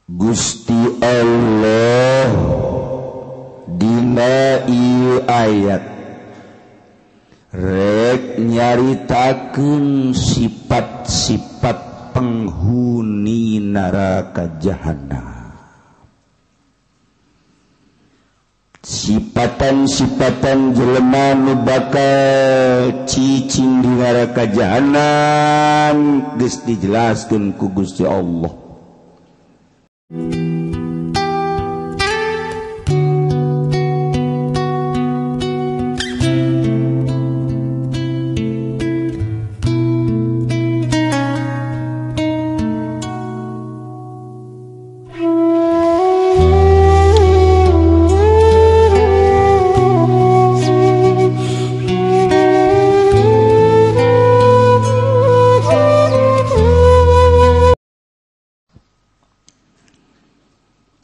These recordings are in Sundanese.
Gusti Allah dina ieu ayat rek nyaritakeun sifat-sifat penghuni neraka jahanam. Sipatan-sipatan jelema nu bakal cicing di neraka jahanam geus dijelaskeun ku Gusti Allah.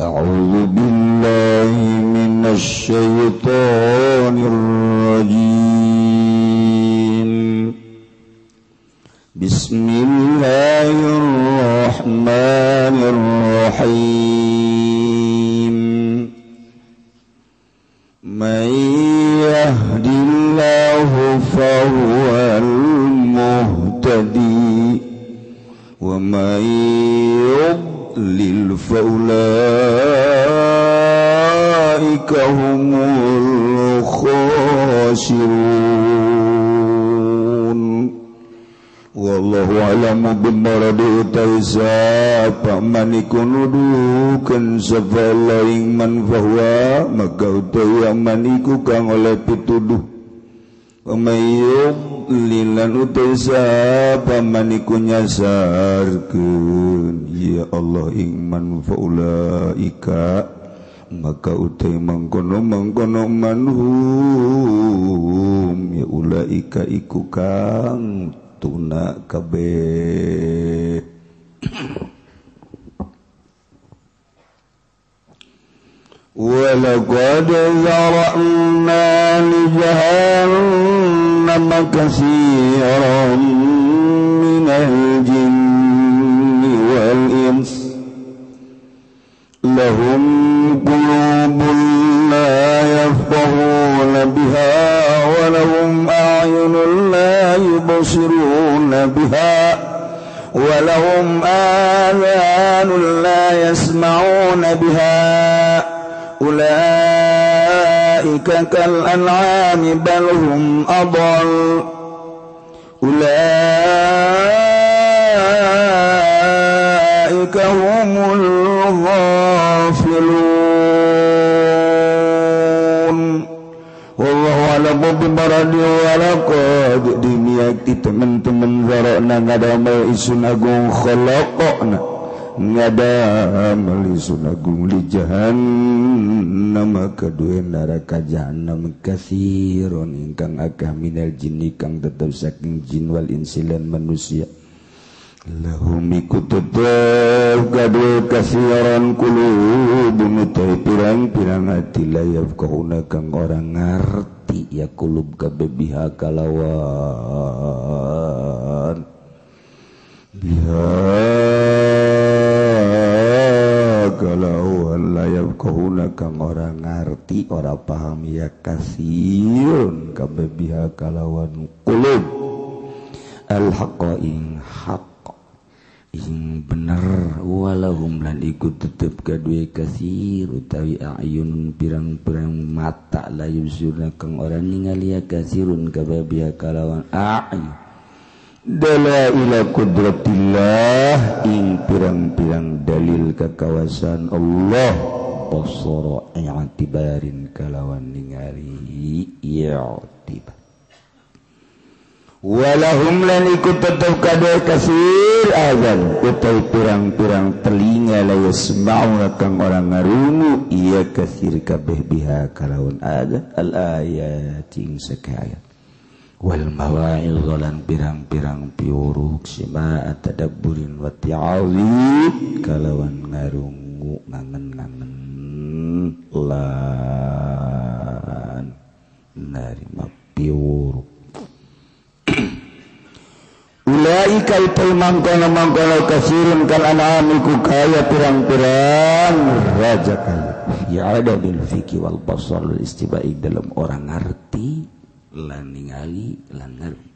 أعوذ بالله من الشيطان الرجيم. بسم الله الرحمن الرحيم. من يهد الله فهو المهتدي ومن يضلل فأولئك هم الخاسرون. والله أعلم بمرد utai man iku nuduhkeun sapa Allah ing man fahuwa maka utai man iku kang oleh pituduh. Wa may yudlil lan utai sapa man iku nyasarkeun ya Allah ing man faulaika maka utai mangkono-mangkono manhum ya ulaika iku kang tuna kabeh. Walaqad zara'na li jahannama katsiran minal jinni wal ins lahum qulubun la yafqahuna biha wa lahum a'yunun la yubsiruna biha wa lahum adhanun la yasma'una biha ulaika kal an'ami bal hum adall ulaika humul ghafilun. Wallahu a'lamu bimaradi wa laqad dimiyati teman-teman zara'na ngadamel isun agung khalaqna ngadamel isun agung li jahannam kadue neraka jahannam katsirun ingkang akeh minal jinni kang tetep saking jin wal insi lan manusia. Lahum iku tetep kadue kasiran kulubun utai pirang-pirang ati la yafqahuna kang ora ngarti ya kulub kabeh biha kalawan biha kalawan la yafqahuna kang ora ngarti ora paham ya kasirun kabeh biha kalawan kulub al haqqa ing haq ing bener walahum lan iku tetep kadue kasir utawi ayun pirang-pirang mata la yusirna kang ora ningali kasirun kabeh kalawan ayun dalaila qudratillah ing pirang-pirang dalil kekawasan Allah basara i'tibarin kalawan ningali i'tibar. Walahum lan iku tetep kadue kasir azan utai pirang-pirang telinga la yasma'una kang ora ngarungu iya kasir kabeh biha kalawan azan al ayati sakayat wal mawa'il lan pirang-pirang piuruk sima tadabburin wa ta'awid kalawan ngarungu ngangen-ngangen lan narima piuruk. Ulaika Ulaika itu mangkono-mangkono kasirun kal an'am iku kaya pirang-pirang raja kaya. Ya ada bil fikih wal basar wal istibai dalam orang ngerti lan ningali lan ngerti.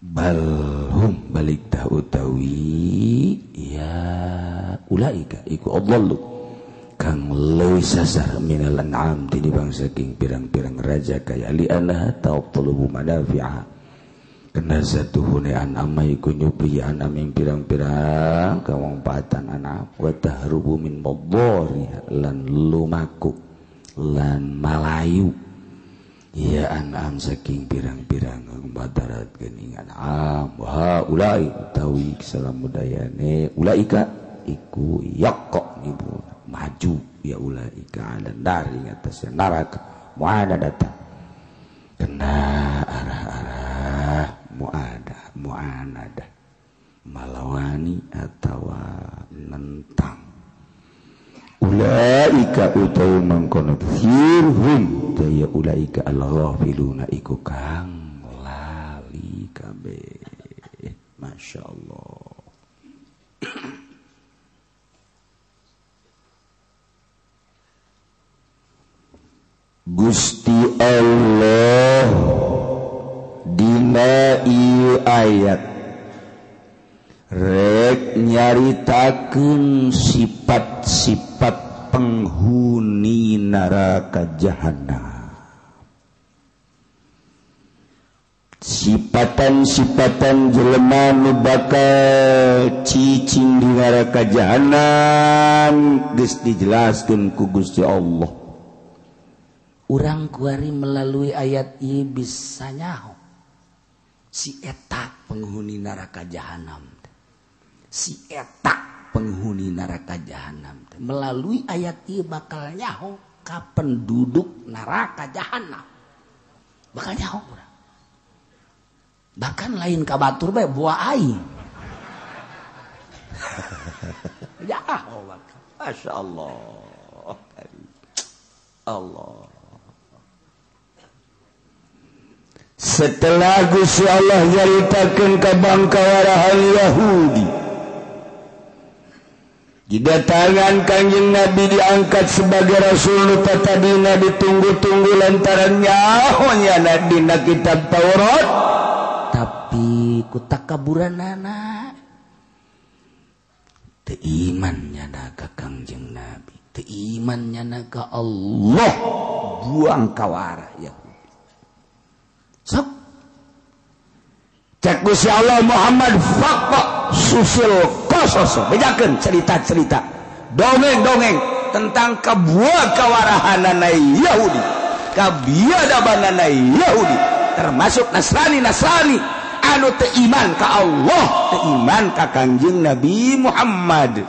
Bal hum balik tah utawi ya ulaika iku adallu kang leuwih sasar minal an'am tinimbang saking pirang-pirang raja kaya li anha ta'tulubu manafi'a kena satuhune an'am iku nyupi an'am ing pirang-pirang kamanfaatan an'am wa tahrubu min madhariha lan lumaku lan malayu ya an'am saking pirang-pirang madarat geuning an'am wa ulai utawi salamudayane ulaika iku yaqqa nibu maju ya ulaika ala nar ing atas neraka mu'adata kena arah-arah mu'adah mu'anadah malawani atawa nentang ulaika utawi mangkono hum daya ulaika al-ghafiluna iku kang lali kabeh. Masyaallah. Gusti Allah dina ieu ayat rek nyaritakeun sifat-sifat penghuni neraka jahanam. Sifatan-sifatan jelema nu bakal cicing di neraka jahanam geus dijelaskeun ku Gusti Allah. Urang kuari melalui ayat ieu bisa nyaho si eta penghuni neraka jahanam. Si eta penghuni neraka jahanam. Melalui ayat ieu bakal nyaho ka penduduk neraka jahanam. Bakal nyaho urang. Bahkan lain ka batur bae buah aing. Nyaho bakal. Masyaallah. Allah. Setelah Gusti Allah nyaritakeun ka bangkawarahan Yahudi, didatangan Kangjeng Nabi diangkat sebagai rasul nu tadina ditunggu-tunggu lantaran nyahonya dina kitab Taurat, tapi ku takaburanana teu iman nyana ka Kangjeng Nabi, teu iman nyana ka Allah, buang kawarah Yahudi. Sok cek Gusti Allah Muhammad faqqa susil qasos, bejakeun cerita-cerita dongeng-dongeng tentang kabuah kawarahanana Yahudi, kabiadabanana Yahudi, termasuk Nasrani-Nasrani anu teu iman ka Allah, teu iman ka Kangjeng Nabi Muhammad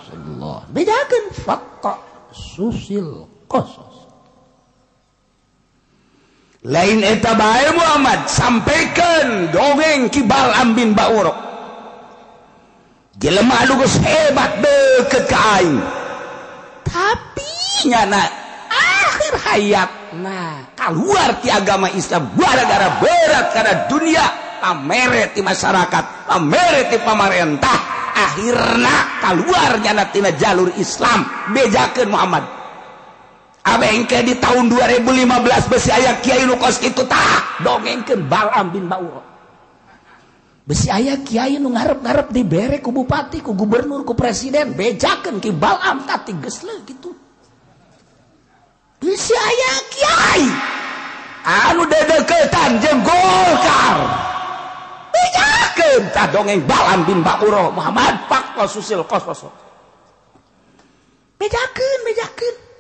sallallahu. Bejakeun faqqa susil qasos. Lain eta bae Muhammad sampaikan dongeng Kibal Ambin Baurok. Jelema anu geus hebat deukeut ka aing. Tapi nyana akhir hayat nah keluar ti agama Islam gara-gara berat karena dunia, pamere ti masyarakat, pamere ti pamarentah, akhirna keluar nyana tina jalur Islam. Bejakeun Muhammad. Abengke di tahun 2015 besi aya kiai nu kos kitu tah dongengkeun Balam bin Bauro. Besi aya kiai nu ngarep-ngarep dibere ku bupati, ku gubernur, ku presiden, bejakeun ki Balam tah geus leuh kitu. Besi aya kiai anu dedeukeutan jeung Golkar. Bejakeun tah dongeng Balam bin Bauro Muhammad Pak Susil kos. Bejakeun, bejakeun.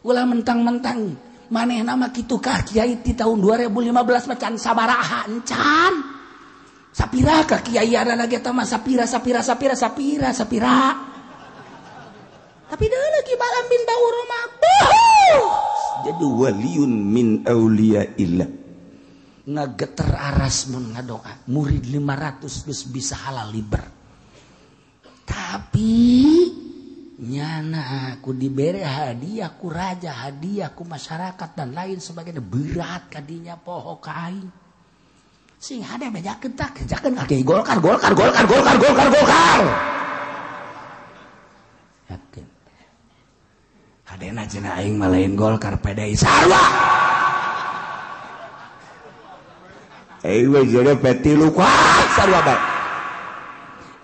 Ulah mentang-mentang maneh nama kitu kah kiai di tahun 2015 macan sabaraha encan. Sapira ka kiai ada lagi eta mah sapira sapira sapira sapira sapira. Tapi deui lagi Balam bin Bauro mah. Jadi waliun min auliyaillah. Ngageter aras mun ngadoa. Murid 500 geus bisa halal liber. Tapi nyana aku diberi hadiah ku raja, hadiah ku masyarakat dan lain sebagainya, berat kadinya poho ka aing. Sing hade bejakeun tah kejakeun ka Kiai Golkar Golkar Golkar Golkar Golkar Golkar. Yakin. Hadena cenah aing mah lain Golkar PDI sarua. Aing mah jadi P3 kuat sarua bae.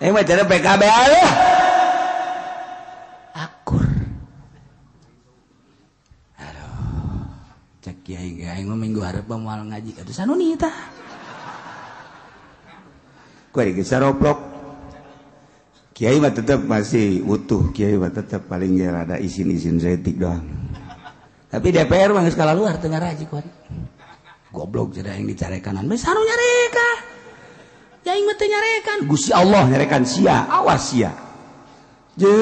Aing mah jadi PKB aya. Akur. Aduh. Cek kiai ge aing mah minggu hareup moal ngaji atuh sanuni tah. Kuari geus saroplok. Kiai mah tetep masih utuh, kiai mah tetep paling ge rada isin-isin saeutik doang. Tapi DPR mah geus kalaluar teu ngaraji kuari. Goblok jadi aing dicarekanan. Geus anu nyareka. Ya aing mah teu nyarekan. Gusti Allah nyarekan sia, awas sia. Je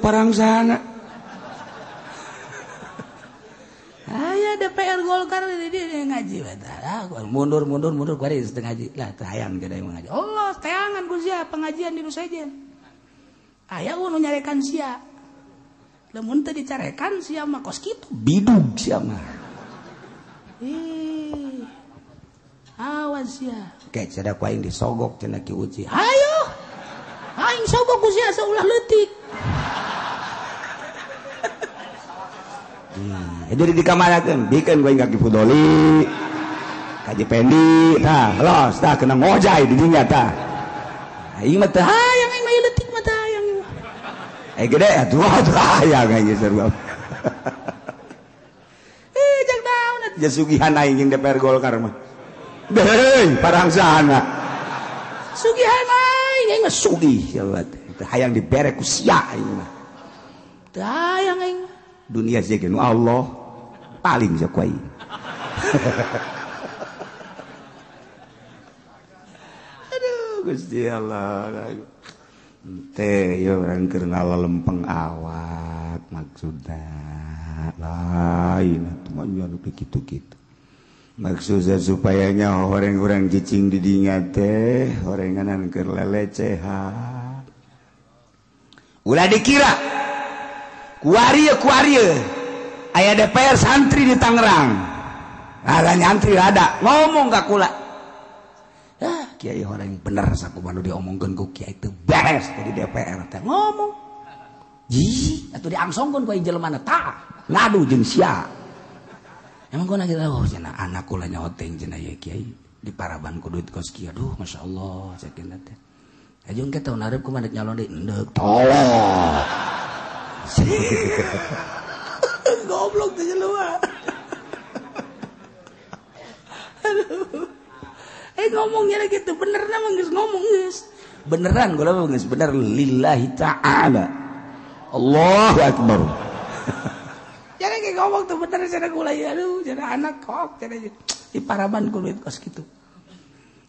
parangsana. Aya DPR Golkar di dieu ngaji bae. Mundur mundur mundur kuari geus teu ngaji. Lah teu hayang jadi aing ngaji. Allah teangan ku sia pengajian di nu sejen. Aya nu nyarekan sia. Lamun teu dicarekan sia mah kos kitu bidug sia mah. Ih. Awas sia. Kayak cenah ku aing disogok cenah Ki Uci. Hayo. Aing sogok ku sia saulah leutik. Jadi dikamanakeun, bikeun ku aing ka Ki Fudoli. Ka Pendi, tah, los tah kena ngojay di dinya tah. Aing mah teu hayang aing mah leutik mah teu hayang. Gede atuh hayang aing sarua. Eh jak daun atuh sugihan aing jeung DPR Golkar mah. Deui parangsana. Sugihan aing aing mah sugih sia teh hayang dibere ku sia aing mah. Teu hayang aing. Dunia sia ge nu Allah paling sia ku aing. Aduh Gusti Allah. Teh ya orang keur ngalalempeng awak maksudna lain atuh mah anu kitu-kitu. Maksudna supaya nya horeng-horeng cicing di dinya teh horenganan keur lelecehan. Ulah dikira kuari kuari aya DPR santri di Tangerang. Ada nyantri rada ngomong ka kula. Ah, kiai horeng bener sakumaha nu diomongkeun ku kiai teu beres di DPR teh ngomong. Ji, atuh diangsongkeun ku aing jelema tah ngadu jeung sia. Emang gua lagi oh cenah anak kula nyoteng cenah ye kiai di paraban ku duit kos kieu. Aduh masyaallah cekin teh. Aja engke tahun hareup kumaha dek nyalon deui endek tolol. Goblok teh jelema. Aduh. Ngomongnya gitu bener mah geus ngomong geus. Beneran gua mah geus bener lillahi ta'ala. Allahu akbar. Jadi kayak ngomong tuh bener cenah kula ieu aduh cenah anak kok cenah di paraban ku duit kos kitu.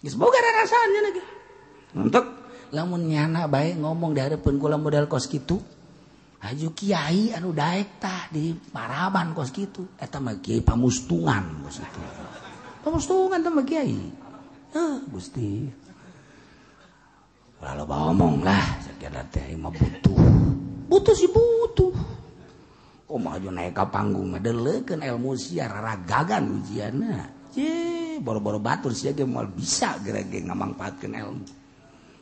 Geus boga rarasaan cenah ge. Untuk lamun nyana bae ngomong di hareupeun kula modal kos kitu. Haju kiai anu daek tah di paraban kos kitu. Eta mah kiai pamustungan kos kitu. Pamustungan teh mah kiai. Gusti. Ulah loba omong lah, sakieu teh mah butuh. Butuh sih butuh. Kumaha maju naik ka panggung mah deleukeun ilmu sia raragagan ujianna. Je, boro-boro batur sia ge moal bisa geura ge ngamangpaatkeun ilmu.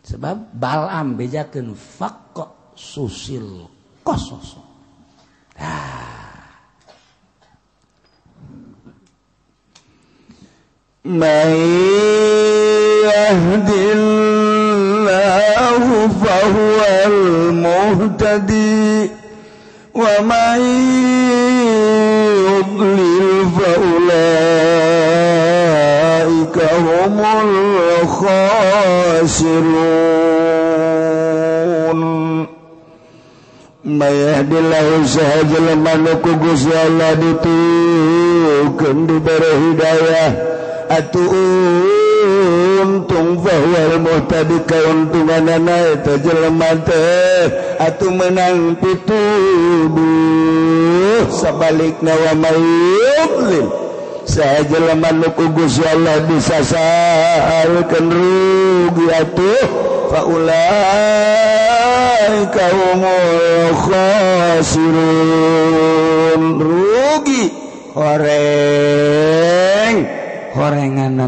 Sebab Balam bejakeun faqqa susil qasos. Ah. Man yahdillahu fahuwal muhtadi wa man yudlil faulaika humul khasirun. Man yahdillahu sahaja nu ku Gusti Allah ditukeun dibere hidayah atuh untung fahuwal muhtadi kauntunganana eta jelema teh atuh menang pituduh sabalikna wa may yudlil saha jelema nu ku Gusti Allah disasarkeun rugi atuh faulaika humul khasirun. Rugi horeng horenganan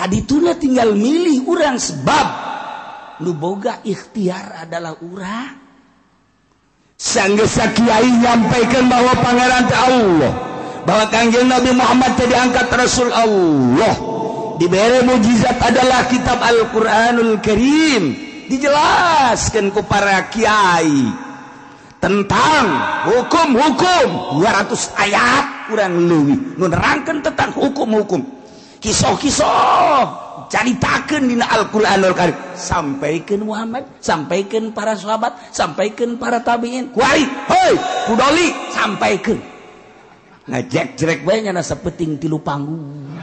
Kadituna tinggal milih urang sebab nu boga ikhtiar adalah urang. Sanggeus kiai nyampaikan bahwa pangeran teh Allah, bahwa Kangjeng Nabi Muhammad teh diangkat Rasul Allah, diberi mujizat adalah kitab Al-Qur'anul Karim, dijelaskan ku para kiai tentang hukum-hukum 200 ayat kurang leuwih nu nerangkeun tentang hukum-hukum, kisah-kisah caritakeun dina Al-Qur'anul Karim, sampaikeun Muhammad, sampaikeun para sahabat, sampaikeun para tabiin, kuari hoi kudoli sampaikeun. Ngajek-jerek bae nya sapeting tilu panggung.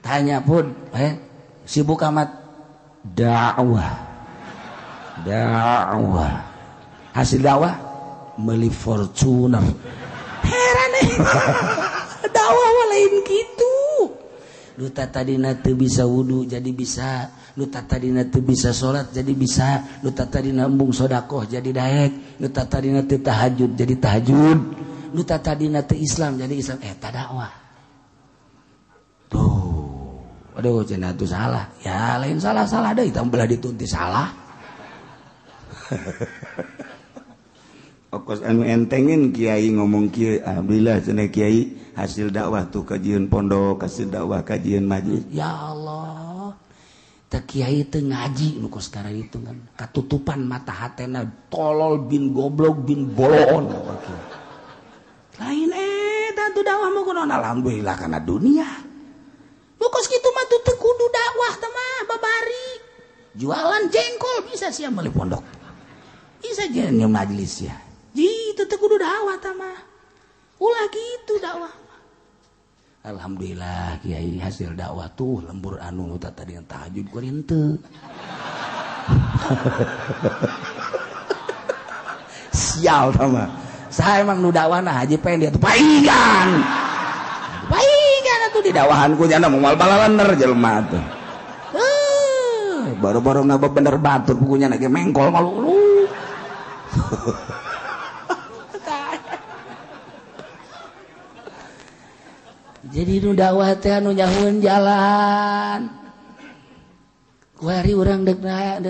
Tanya pun, sibuk amat dakwah. Dakwah. Hasil dakwah meuli Fortuner. Heran dakwah lain gitu. Nu tadina teu bisa wudu jadi bisa, nu tadina teu bisa salat jadi bisa, nu tadina embung sedekah jadi daek, nu tadina teu tahajud jadi tahajud, nu tadina teu Islam jadi Islam. Eta dakwah. Tuh, aduh cenah tuh salah. Ya lain salah-salah deui tah belah ditunti salah. Okos anu entengin kiai ngomong kiai, alhamdulillah cenah kiai hasil dakwah tuh kajian pondok, hasil dakwah kajian majelis. Ya Allah, teh kiai teu ngaji nu kos sekarang itu kan katutupan mata hatena tolol bin goblok bin boloon. Lain eta tuh dakwah mah kunaon, alhamdulillah kana dunia. Nu kos kitu mah tuh teu kudu dakwah teh mah babari. Jualan jengkol bisa sia meuli pondok. Bisa jeung majelis ya. Gitu teu kudu dakwah tah mah. Ulah gitu dakwah. Alhamdulillah kiai hasil dakwah tuh lembur anu tadi yang tahajud ku henteu. Sial tah mah. Saya emang nu dakwahna haji pengen dia tuh paingan. Paingan atuh di dakwahan ku nyana moal balalener jelema tuh. Baru-baru ngabebener batur bukunya lagi mengkol malu. Jadi nu dakwah teh anu nyahueun jalan. Kuari urang deuk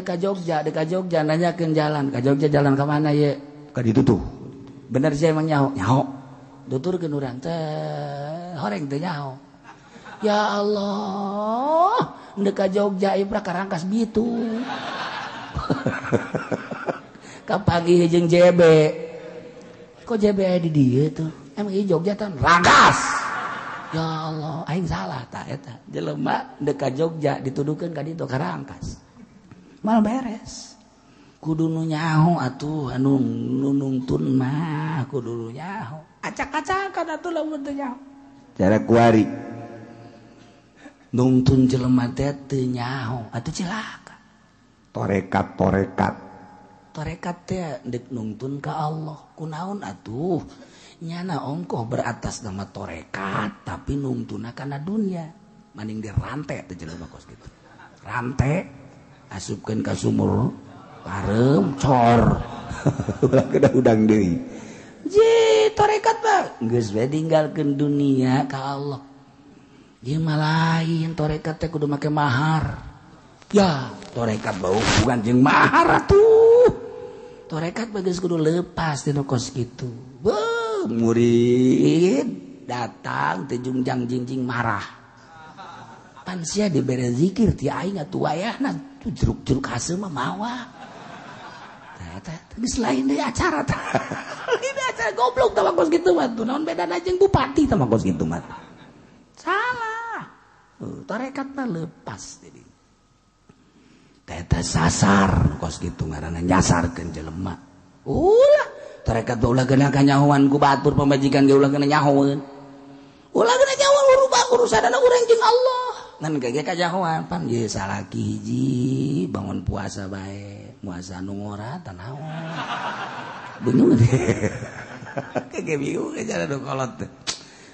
ka Jogja, deuk ka Jogja nanyakeun jalan, ka Jogja jalan ka mana ye? Ka ditu tuh. Bener sih emang nyaho, nyaho. Tuturkeun urang teh horeng teh nyaho. Ya Allah, deuk ka Jogja ieu ka Rangkas Bitung. Kapanggih jeung JB. Kok JB aya di dieu tuh? Emang ieu Jogja tah Rangkas. Ya Allah, aing salah tah eta. Jelema deuk ka Jogja dituduhkeun ka ditu ka Rangkas. Mal beres. Kudu nu nyaho atuh anu nungtun mah kudu nu nyaho. Acak-acakan atuh lamun teu nyaho. Cara kuari. Nungtun jelema teh teu nyaho atuh cilaka. Torekat-torekat. Torekat teh deuk nungtun ka Allah. Kunaon atuh? Nyana ongkoh beratas nama torekat tapi nungtuna kana dunia. Maning dirantai teh jelema kos kitu. Rantai asupkeun ka sumur pareum cor. Ulah kedah udang deui. Ji torekat mah geus we ninggalkeun dunia ka Allah. Ieu mah lain torekat teh kudu make mahar. Ya, torekat bau bukan jeung mahar atuh. Torekat mah geus kudu lepas tina kos kitu. Beuh, murid datang teh jungjang jingjing marah. Pan sia dibere zikir ti aing atuh wayahna tuh jeruk-jeruk haseum mah mawa. Tah tah geus lain deui acara tah. Ini acara goblok tah kos kitu mah tuh naon bedana jeung bupati tah kos kitu mah. Salah. Torekat mah lepas jadi. Teta sasar kos kitu ngaranna nyasarkeun jelema. Ulah torekat ulah geuna kanyahoan ku batur pamajikan ge ulah geuna nyahoeun. Ulah geuna nyahoan urubah urusanana urang jeung Allah. Ngan ge kanyahoan pan ye salaki hiji bangun puasa bae, puasa nu ngora tah naon. Bingung ge bingung cara nu kolot teh.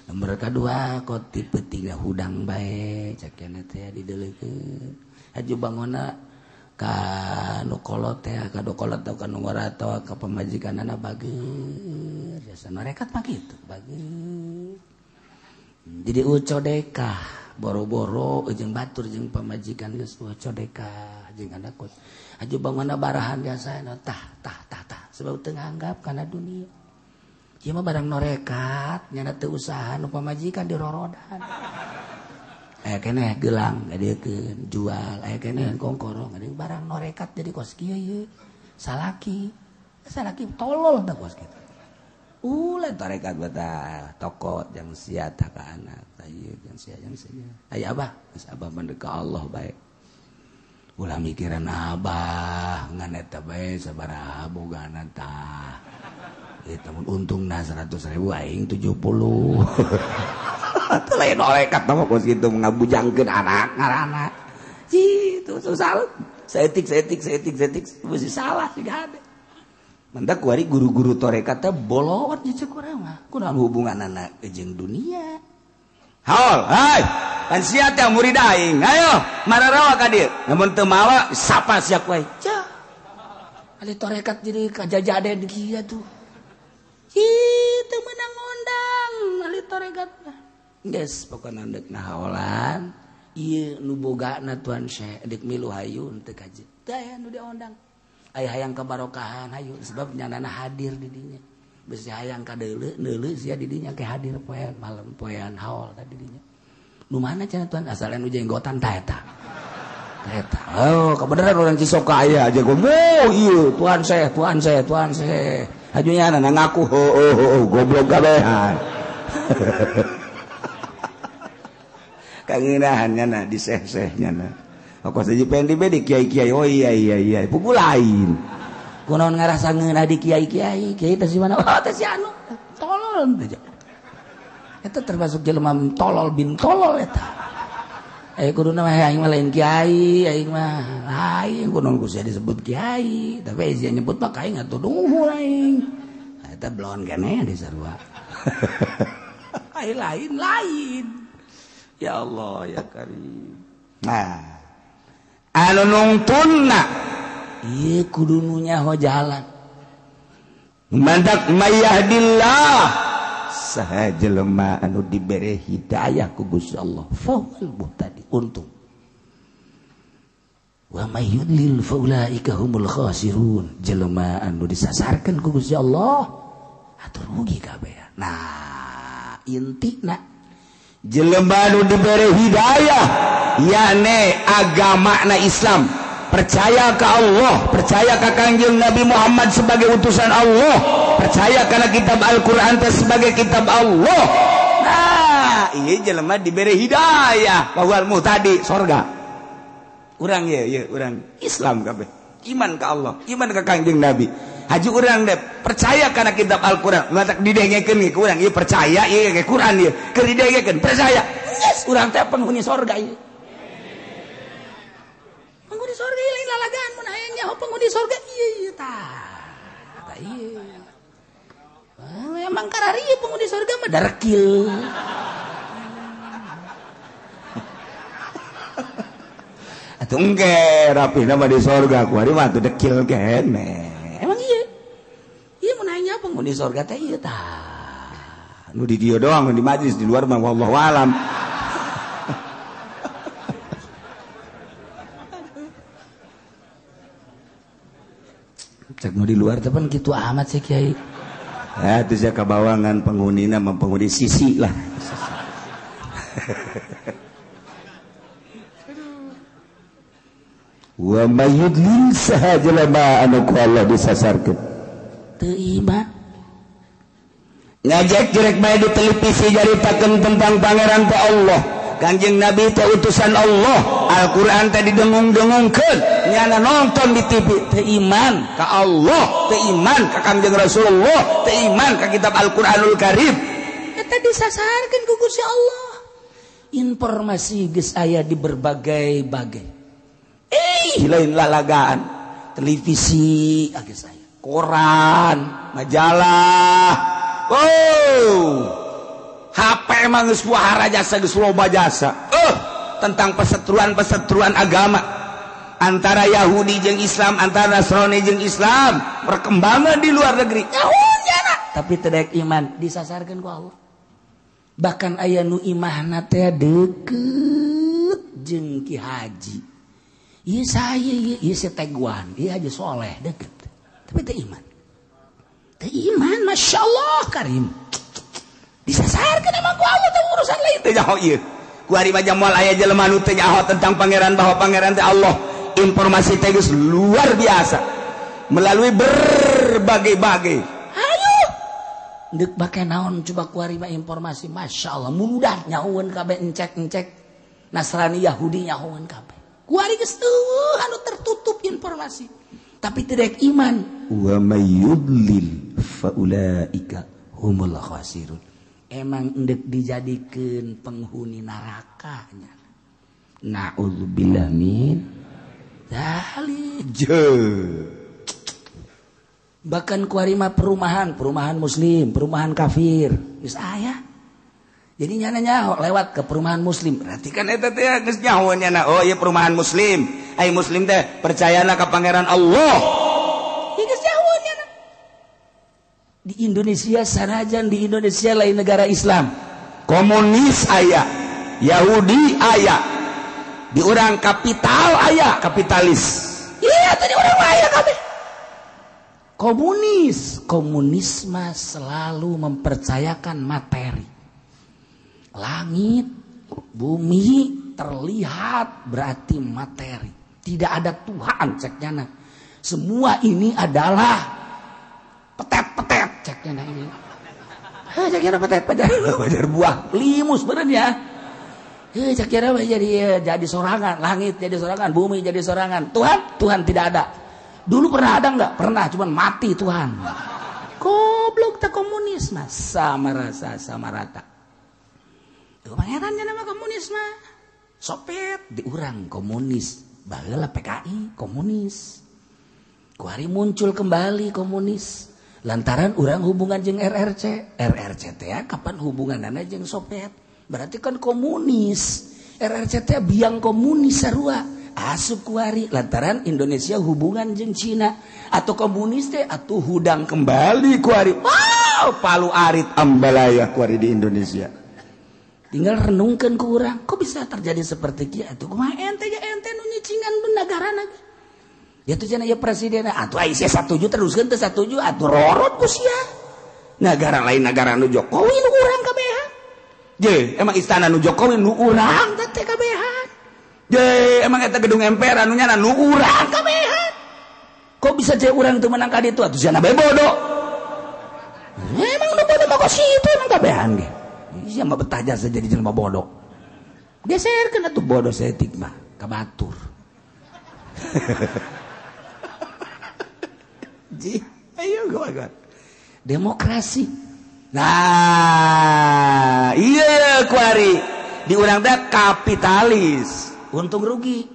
Nomor kadua koti peuting hudang bae cakena teh dideleukeun. Haju bangonna ka nu kolot teh ka nu kolot ka nu ngora atawa ka pamajikanana bager. jasa norekat mah kitu bagus. Jadi uco dekah boro-boro jeung batur jeung pamajikan geus uco dekah jeung anak kos. Aju bangunna barahan jasa tah tah tah tah sebab teu nganggap kana dunia. Ieu mah barang norekat nyana teu usaha nu pamajikan dirorodan. Aya keneh gelang ngadekeun jual, aya keneh kongkorong ngadekeun barang norekat jadi kos kieu ieu. Salaki, salaki tolol tah kos kitu. Ulah tarekat betah tokot yang sia tah ka anak tah ieu yang sia yang sia. Aya abah, geus abah mah ka Allah bae. Ulah mikiran abah ngan eta bae sabaraha bogana tah. Eta mun untungna 100.000 aing 70. Teu lain norekat mah kos kitu ngabujangkeun anak ngaranna. Citu susah. Saeutik saeutik saeutik saeutik mesti salah siga hade. Mantak kuari guru-guru tarekat teh bolot jeung cek urang mah. Kunaon hubunganana jeung dunia? Haol, hai. Kan sia teh murid aing. Ayo, mararawa ka dieu. Lamun teu mawa sapa sia ku aing. Cah. Ali tarekat jadi kajajaden kieu tuh. Ih, teu meunang ngondang ali tarekat mah. Geus pokona deuk nahaolan. Ieu nu bogana Tuan Syekh deuk milu hayu teu kaji. Teu aya nu diondang. Aya hayang kebarokahan hayu sebab nyanana hadir di dinya. Bisi hayang ka deuleu neuleu sia di dinya ke hadir poean malam poean haul tadi dinya. Nu mana cenah Tuan asal nu jenggotan tah eta. Tah eta. Oh, kebenaran orang Cisoka aya aja gomo ieu Tuan Syekh, Tuan Syekh, Tuan Syekh. Hayu nyanana ngaku heuh goblok kabehan. Kangenahan nyana di seh-seh nyana. Kok saja pengen di kiai-kiai, oh iya iya iya, pugu lain. Kunaon ngarasa ngeunah di kiai-kiai, kiai teh si mana? Oh teh si anu, tolol teh. Eta termasuk jelema tolol bin tolol eta. Eh kuduna mah aing mah lain kiai, aing mah lain kunaon ku sia disebut kiai, tapi sia nyebut mah aing atuh duhur aing. Eta belon keneh di sarua. Aing lain lain. Ya Allah ya Karim. Nah, anu nungtunna ieu kudu nu nyaho jalan. Mandak mayahdillah saha jelema anu dibere hidayah ku Gusti Allah fahuwal muhtadi untung. Wa may yudlil faulaika humul khasirun. Jelema anu disasarkeun ku Gusti Allah atuh rugi kabeh. Nah, intina jelema anu dibere hidayah yakni agama na Islam, percaya ke Allah, percaya ke Kangjeng Nabi Muhammad sebagai utusan Allah, percaya karena kitab Al-Quran sebagai kitab Allah. Nah, ini jelema diberi hidayah bahwa muhtadi sorga. Urang ya, ya urang Islam kabeh, iman ke Allah, iman ke Kangjeng Nabi. Haji urang deh percaya karena kitab Al-Quran, matak didengekeun ge ku urang ieu percaya ieu ge Quran ieu, keur didengekeun percaya. Yes, urang teh penghuni sorga ieu. Penghuni sorga ieu lain lalagaan mun hayang nyaho penghuni sorga ieu ieu tah. Tah ieu. Emang karari ieu penghuni sorga mah darekil. Atuh engke rapihna mah di sorga ku ari mah atuh dekil keneh. Emang ieu. Ieu mun hayang nyaho penghuni sorga teh ieu tah. Nu di dieu doang, nu di majlis di luar mah wallahu alam. Cek nu di luar teh pan kitu amat sih kiai. Ya itu sia kabawangan penghunina mah penghuni sisi lah. Wa may yudlil saha jelema anu ku Allah disasarkeun. Teu iman. Ngajak jerek bae di televisi nyaritakeun tentang pangeran teh Allah. Kanjeng Nabi teh utusan Allah, Al-Qur'an teh didengung-dengungkeun, nyana nonton di TV teu iman ka Allah, teu iman ka Kanjeng Rasulullah, teu iman ka kitab Al-Qur'anul Karim. Eta disasarkeun ku Gusti Allah. Informasi geus aya di berbagai-bagai. Lain lalagaan, televisi geus aya, koran, majalah. Oh, HP emang geus wahara jasa geus loba jasa. Tentang perseteruan-perseteruan agama antara Yahudi jeung Islam, antara Nasrani jeung Islam, perkembangan di luar negeri. Nyaho nyana. tapi teu daek iman disasarkeun ku Allah. Bahkan aya nu imahna teh deukeut jeung Ki Haji. Ieu saya ieu si Teguan, ieu Haji Soleh deukeut. Tapi teu iman. Teu iman, Masya Allah karim. Disasarkeun emang ku Allah teh urusan lain teu nyaho ieu. Ku ari mah moal aya jelema nu teu nyaho tentang pangeran bahwa pangeran teh Allah. Informasi teh geus luar biasa melalui berbagai-bagai. Ayo deuk bake naon coba ku ari mah informasi Masya Allah mudah nyahoeun kabeh encek-encek Nasrani Yahudi nyahoeun kabeh. Ku ari geus eueuh anu tertutup informasi. Tapi tidak iman. Wa may yudlil fa ulaika humul khasirun. Emang endek dijadikeun penghuni nerakanya. Na'udzubillah min dzalik. Bahkan kuari mah perumahan, perumahan muslim, perumahan kafir. Geus aya. Jadi nyana nyaho lewat ke perumahan muslim. Berarti kan eta teh geus nyaho nyana. Oh ieu perumahan muslim. Ai muslim teh percayana ka pangeran Allah. Ieu geus nyaho nyana. Di Indonesia sanajan di Indonesia lain negara Islam. Komunis aya, Yahudi aya. Di urang kapital aya, kapitalis. Iya tadi urang aya kabeh. Komunis, komunisme selalu mempercayakan materi. Langit, bumi terlihat berarti materi. Tidak ada Tuhan ceknya. Semua ini adalah petet-petet ceknya ini. Heh ceknya petet-petet. Wajar buah limus bener ya. Heh ceknya jadi sorangan, langit jadi sorangan, bumi jadi sorangan. Tuhan, Tuhan tidak ada. Dulu pernah ada enggak? Pernah, cuman mati Tuhan. Goblok tak komunis mah sama rasa sama rata. Tuh pangerannya nama komunis mah. Sopet diurang komunis, baheula PKI komunis. Kuari muncul kembali komunis. Lantaran urang hubungan jeung RRC, RRC teh kapan hubunganana jeung Soviet? Berarti kan komunis. RRC teh biang komunis sarua. Asup kuari lantaran Indonesia hubungan jeung Cina atau komunis teh atuh hudang kembali kuari. Wow, palu arit ambalaya kuari di Indonesia. Tinggal renungkan ke urang, kok bisa terjadi seperti kieu atuh kumaha ente ya ente nu nyicingan negarana. Ya tuh cenah ya presiden atuh ai sia satuju teruskeun teu satuju atuh rorot ku sia. Negara lain negara nu Jokowi nu urang kabehan. Je, emang istana nu Jokowi nu urang teh kabehan. Je, emang eta gedung MPR anu nyana nu urang kabehan. Kok bisa je urang teu menang ka ditu atuh sia bae bodoh. Emang nu bodoh mah kok situ emang kabehan ge. Sia mah betah jasa jadi jelema bodoh. Geserkeun atuh bodoh saeutik mah ka batur. Ji, ayo gua. Demokrasi. Nah, iya kuari di urang teh kapitalis. Untung rugi.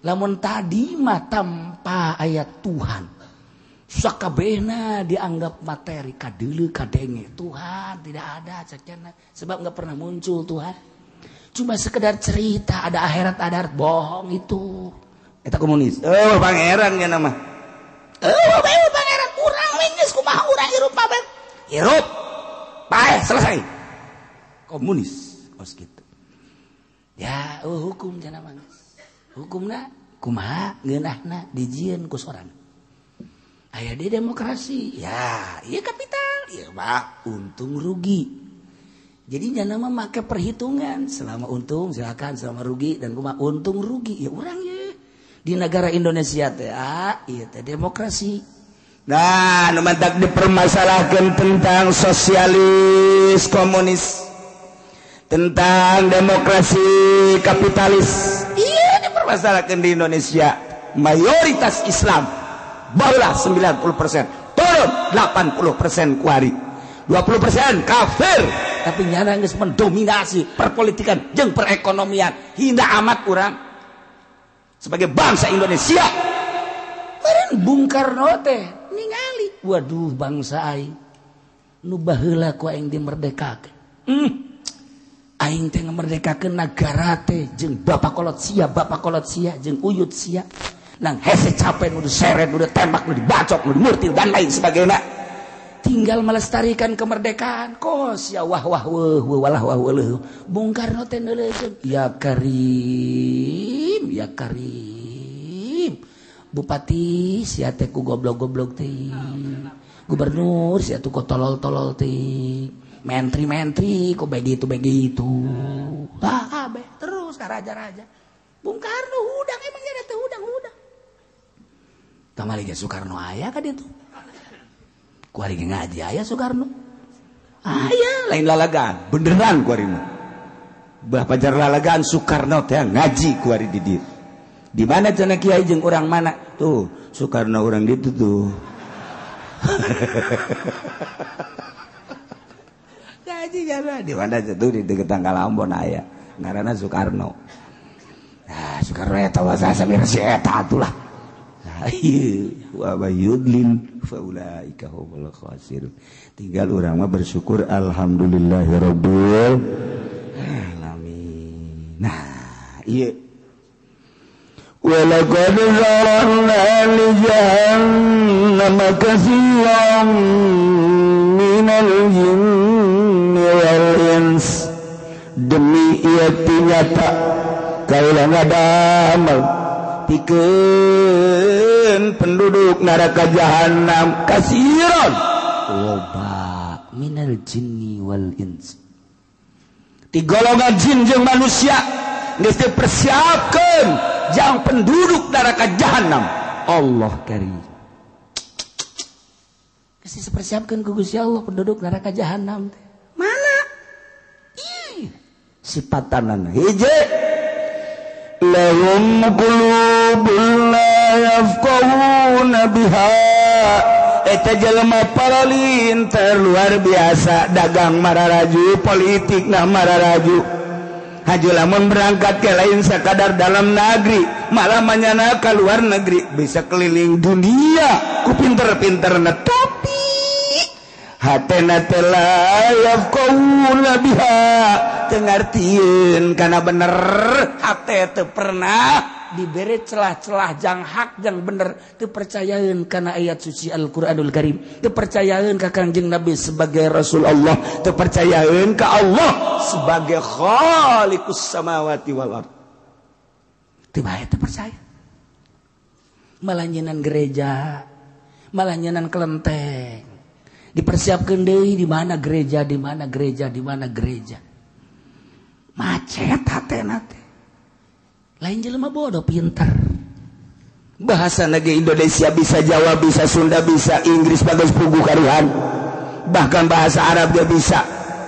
Lamun tadi mah tanpa ayat Tuhan. Sakabehna dianggap materi kadeuleu kadenge. Tuhan tidak ada cekna sebab enggak pernah muncul Tuhan. Cuma sekedar cerita ada akhirat ada akhirat bohong itu. Eta komunis. Oh, pangeran nya nama. Oh, pangeran urang we geus kumaha urang hirup pabe. Hirup. Paeh selesai. Komunis kos kitu. Ya, oh, hukum cenah mah geus. Hukumna kumaha ngeunahna dijieun ku sorang. Aya di demokrasi, ya, iya kapital, iya mah untung rugi. Jadi nyana mah make perhitungan, selama untung silakan, selama rugi dan kumaha untung rugi ya urang ye. Di negara Indonesia teh, ah, iya teh demokrasi. Nah, nu mantak dipermasalahkan tentang sosialis komunis, tentang demokrasi kapitalis. Iya dipermasalahkan di Indonesia. Mayoritas Islam barulah 90%, turun 80% kuari, 20% kafir. Tapi nyana geus mendominasi perpolitikan jeung perekonomian. Hina amat urang sebagai bangsa Indonesia. Meureun Bung Karno teh ningali, waduh bangsa aing nu baheula ku aing dimerdekakeun. Aing teh ngamerdekakeun nagara teh jeung bapak kolot sia, jeung uyut sia. Nang hese capek nu diseret, nu ditembak, nu dibacok, nu dimurtil dan lain sebagainya. Tinggal melestarikan kemerdekaan. Kos ya wah wah wah walah wah wah. Bung Karno teh neuleukeun ya Karim, ya Karim. Bupati sia teh ku goblok-goblok teh. Gubernur sia tuh ku tolol-tolol teh. Menteri-menteri kok begitu-begitu. Tah kabeh terus ka raja-raja. Bung Karno hudang emangnya teh hudang-hudang. Kamari ge Soekarno aya ka ditu. Kuari ge ngaji aya Soekarno. Aya lain lalagaan, beneran kuari mah. Bah pajar lalagaan Soekarno teh ngaji kuari di dieu. Di mana cenah kiai jeung urang mana? Tuh, Soekarno urang ditu tuh. Ngaji kana di mana tuh di deket Tanggal Ambon aya. Ngaranna Soekarno. Nah, Soekarno eta wasa samir si eta atulah. Wa yudlil faulaika humul khasirun. Tinggal urang mah bersyukur alhamdulillahirabbil alamin. Nah, ieu walaqad zara'na li jahannama katsiran minal jinni wal ins. Demi ieu nyata kaula ngadamel pikeun penduduk neraka jahanam kasiron loba minal jinni wal ins. Ti golongan jin jeung manusia geus dipersiapkeun jang penduduk neraka jahanam. Allah karim. Geus dipersiapkeun ku Gusti Allah penduduk neraka jahanam teh. Mana? Ih, sipatanana hiji lahum qulubun la yafqahuna biha. Eta jelema paralinter luar biasa, dagang mararaju, politik nah mararaju. Haju lamun berangkat ke lain sakadar dalam negeri, malah manyana ka luar negeri, bisa keliling dunia ku pinter-pinterna, tapi hatena teh la yafqahuna biha, teu ngartieun kana bener. Hate teu pernah diberi celah-celah jang hak jang bener, teu percayaeun kana ayat suci Al-Qur'anul Karim, teu percayaeun ka Kangjeng Nabi sebagai Rasul Allah, teu percayaeun ka Allah sebagai Khaliqus samawati wal ard. Teu bae teu percaya. Malah nyenan gereja, malah nyenan kelenteng. Dipersiapkeun deui di mana gereja, di mana gereja, di mana gereja. Macet hatena teh. Lain jelema bodoh pinter. Bahasa negeri Indonesia bisa, Jawa bisa, Sunda bisa, Inggris bagus pugu karuhan. Bahkan bahasa Arab dia bisa.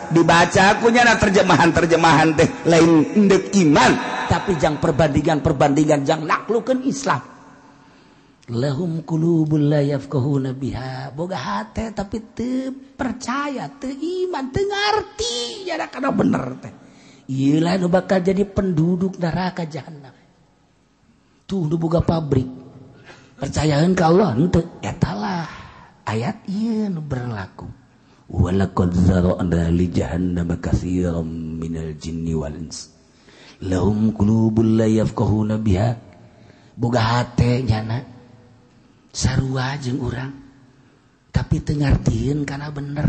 Dibaca aku nyana terjemahan-terjemahan teh lain endek iman, tapi jang perbandingan-perbandingan jang naklukeun Islam. Lahum qulubul la yafqahuna biha. Boga hate tapi teu percaya, teu iman, teu ngarti jada kana bener teh. Ieu lah nu bakal jadi penduduk neraka jahanam. Tuh nu boga pabrik. Percayaeun ka Allah henteu, eta lah ayat ieu nu berlaku. Walaqad zara'na li jahannama katsiran minal jinni wal ins. Lahum qulubul la yafqahuna biha. Boga hate nyana sarua jeung urang tapi teu ngartieun kana bener.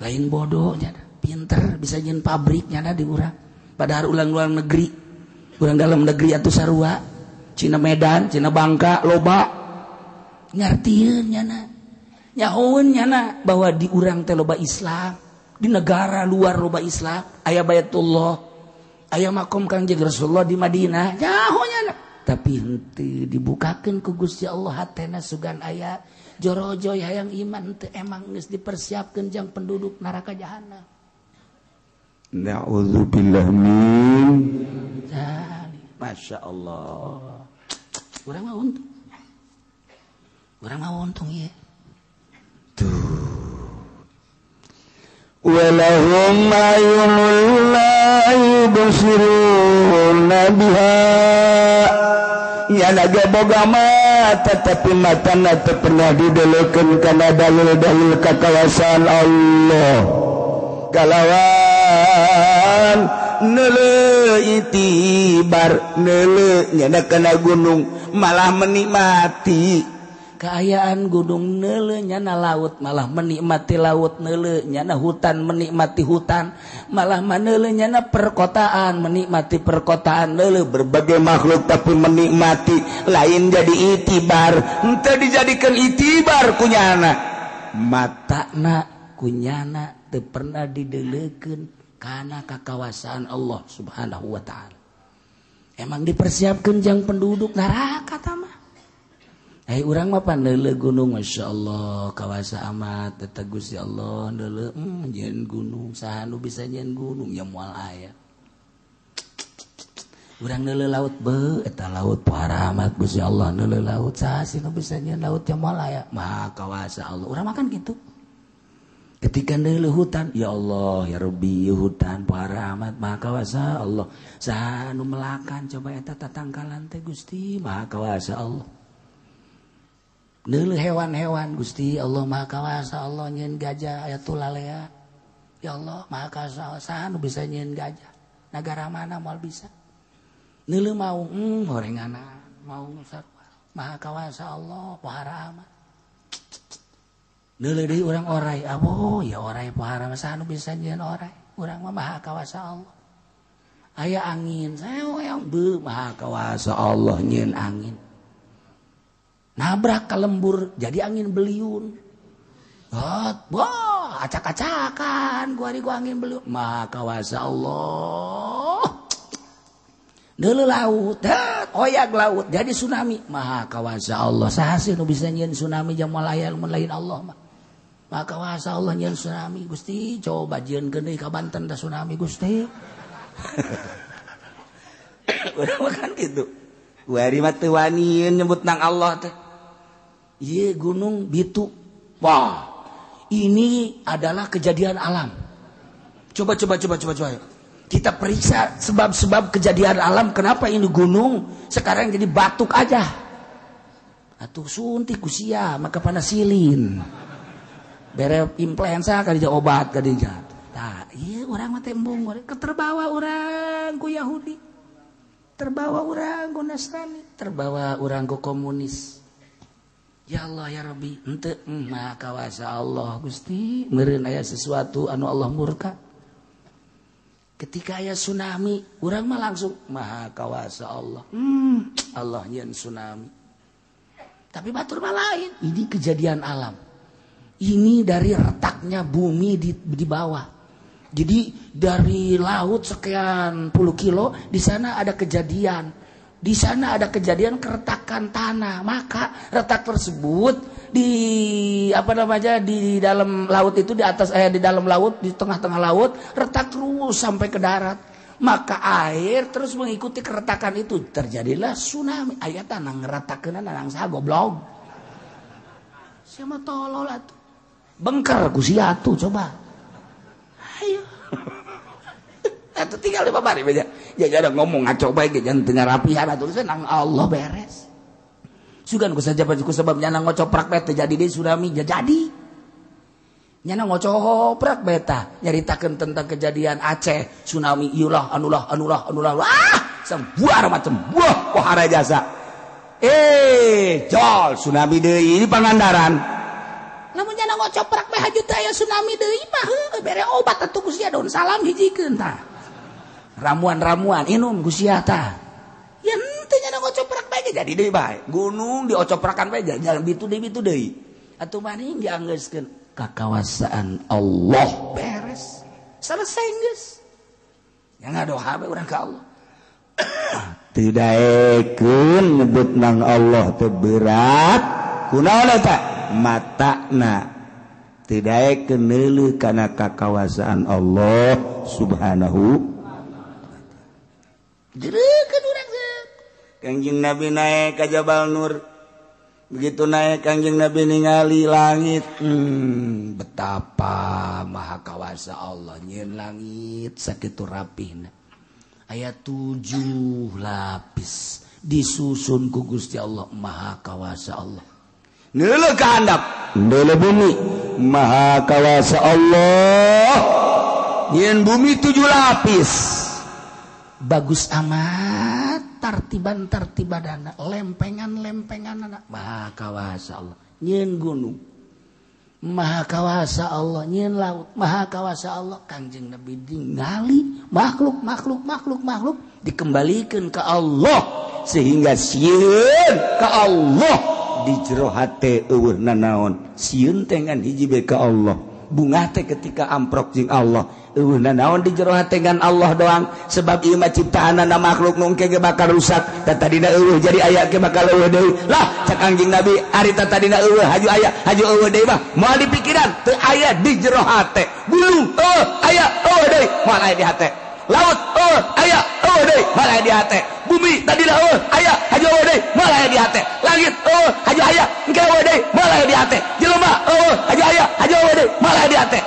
Lain bodoh nyana, pinter bisa nyeun pabrik nyana di urang. Padahal ulang luar negeri, urang dalam negeri atuh sarua, Cina Medan, Cina Bangka loba ngartieun nyana. Nyahoeun nyana bahwa di urang teh loba Islam, di negara luar loba Islam, aya Baitullah, aya makom Kangjeng Rasulullah di Madinah, nyaho nyana. Tapi henteu dibukakeun ku Gusti Allah hatena sugan aya jorojoy hayang iman teu emang geus dipersiapkeun jang penduduk neraka jahanam. Na'udzubillah min dzalik. Masya Allah. Urang mah untung. Urang mah untung ieu. Tuh. Walahum ayunul la yubsiruna biha. Ya naga boga mata tapi matana teu pernah didelekeun kana dalil-dalil kakawasan Allah. Kalawan neuleuh itibar neuleuh nyana kana gunung malah menikmati. Kaayaan gunung neuleuh nyana laut malah menikmati laut, neuleuh nyana hutan menikmati hutan, malah maneuleuh nyana perkotaan menikmati perkotaan, neuleuh berbagai makhluk tapi menikmati lain jadi itibar, henteu dijadikan itibar kunyana. Matana kunyana teu pernah dideleukeun kana kakawasaan Allah Subhanahu wa taala. Emang dipersiapkan jang penduduk neraka tama. Eh urang mah paneuleuh gunung masyaallah kawasa amat eta Gusti Allah neuleuh nyieun gunung saha nu bisa nyieun gunung ya moal aya. Urang neuleuh laut beuh eta laut pohara amat Gusti Allah neuleuh laut saha sih nu bisa nyieun laut ya moal aya. Maha kawasa Allah. Urang makan kitu. Ketika neuleuh hutan ya Allah ya Rabbi hutan pohara amat maha kawasa Allah. Saha nu melakan coba eta tatangkalan teh Gusti maha kawasa Allah. Neuleuh hewan-hewan Gusti Allah maha kawasa Allah nyieun gajah aya tulalea. Ya Allah maha kawasa saha nu bisa nyieun gajah. Nagara mana moal bisa. Neuleuh maung horenganna maung sarua maha kawasa Allah pohara amat. Neuleuh deui urang orai abo ya orai pohara saha nu bisa nyieun orai. Urang mah maha kawasa Allah. Aya angin saeong beuh maha kawasa Allah nyieun angin. Nabrak ke lembur jadi angin beliun. Wah, acak-acakan gua hari gua angin beliun. Maha kawasa Allah. Neuleuh laut, oyak laut jadi tsunami. Maha kawasa Allah. Saha sih nu bisa nyieun tsunami jang moal aya mun lain Allah mah. Maha kawasa Allah nyieun tsunami. Gusti coba jieunkeun deui ka Banten da tsunami Gusti. Urang mah kan kitu. Wari mah teu wani nyebut nang Allah teh. Ieu gunung Bitu. Wah, ini adalah kejadian alam. Coba. Kita periksa sebab-sebab kejadian alam kenapa ini gunung sekarang jadi batuk aja. Atuh suntik ku sia maka panasilin. Bere influenza kadinya obat kadinya. Tah, ieu urang mah teh embung, keterbawa urang ku Yahudi. Terbawa urang ku Nasrani, terbawa urang ku komunis. Ya Allah ya Rabbi, henteu maha kawasa Allah Gusti, meureun aya sesuatu anu Allah murka. Ketika aya tsunami, urang mah langsung maha kawasa Allah. Allah nyieun tsunami. Tapi batur mah lain, ini kejadian alam. Ini dari retaknya bumi di bawah. Jadi dari laut sekian puluh kilo di sana ada kejadian. Di sana ada kejadian keretakan tanah. Maka retak tersebut di apa namanya di dalam laut itu di atas di dalam laut di tengah-tengah laut retak terus sampai ke darat. Maka air terus mengikuti keretakan itu, terjadilah tsunami. Aya tanah ngeretakeun nang saha goblok. Siapa tolol atuh. Bengker ku sia atuh coba. Ayo. Atuh tinggal di babari beja. Ya ada ngomong ngaco bae ge jangan teu ngarapihan atuh nang Allah beres. Sugan ku saja ku sebab nyana ngocoprak bae teu jadi deui tsunami jadi. Nyana ngocoprak bae tah nyaritakeun tentang kejadian Aceh tsunami ieulah anulah anulah anulah. Wah, sebuah macam buah pohara jasa. Jol tsunami deui ini Pangandaran. Lamun nyana ngocoprak bae haju teh aya tsunami deui mah heuh bere obat atuh ku sia daun salam hijikeun tah. Ramuan-ramuan inum ku sia tah. Ya henteu nyana ngocoprak bae ge jadi deui bae. Gunung diocoprakan bae jalan bitu deui. Atuh maning dianggeuskeun kakawasaan Allah beres. Selesai geus. Ya ngadoa bae urang ka Allah. Teu daekeun nyebut nang Allah teh berat. Kunaon eta? Matana teu daekeun neuleuh kana kakawasaan Allah Subhanahu. Jereukeun urang zeuk. Kangjeng Nabi naik ka Jabal Nur. Begitu naik Kangjeng Nabi ningali langit, betapa maha kawasa Allah nyieun langit sakitu rapihna. Aya 7 lapis disusun ku Gusti Allah maha kawasa Allah. Neuleuh ka handap, neuleuh bumi, maha kawasa Allah. Nyieun bumi 7 lapis. Bagus amat. tartiban-tartibadana, lempengan-lempenganana. Maha kawasa Allah nyieun gunung, Maha kawasa Allah nyieun laut, Maha kawasa Allah. Kangjeng Nabi ningali makhluk makhluk makhluk makhluk dikembalikan ke Allah sehingga sieun ka Allah di jero hate eueuh nanaon. Sieun teh ngan hiji bae ka Allah, bungah teh ketika amprok jeung Allah, eueuh nanaon di jero hate ngan Allah doang, sebab ieu mah ciptaanana makhluk nu engke ge bakal rusak. Da tadina eueuh jadi aya ge bakal eueuh deui. Lah cak Kangjeng Nabi ari tadina eueuh haju aya haju eueuh deui mah moal dipikiran, teu aya di jero hate. Gunung eueuh aya eueuh deui moal aya di hate. Laut eueuh aya eueuh deui moal aya di hate. Bumi tadina eueuh aya haju eueuh deui moal aya di hate. Langit eueuh haju aya engke eueuh deui moal aya di hate. Jelema eueuh haju aya haju eueuh deui moal aya di hate.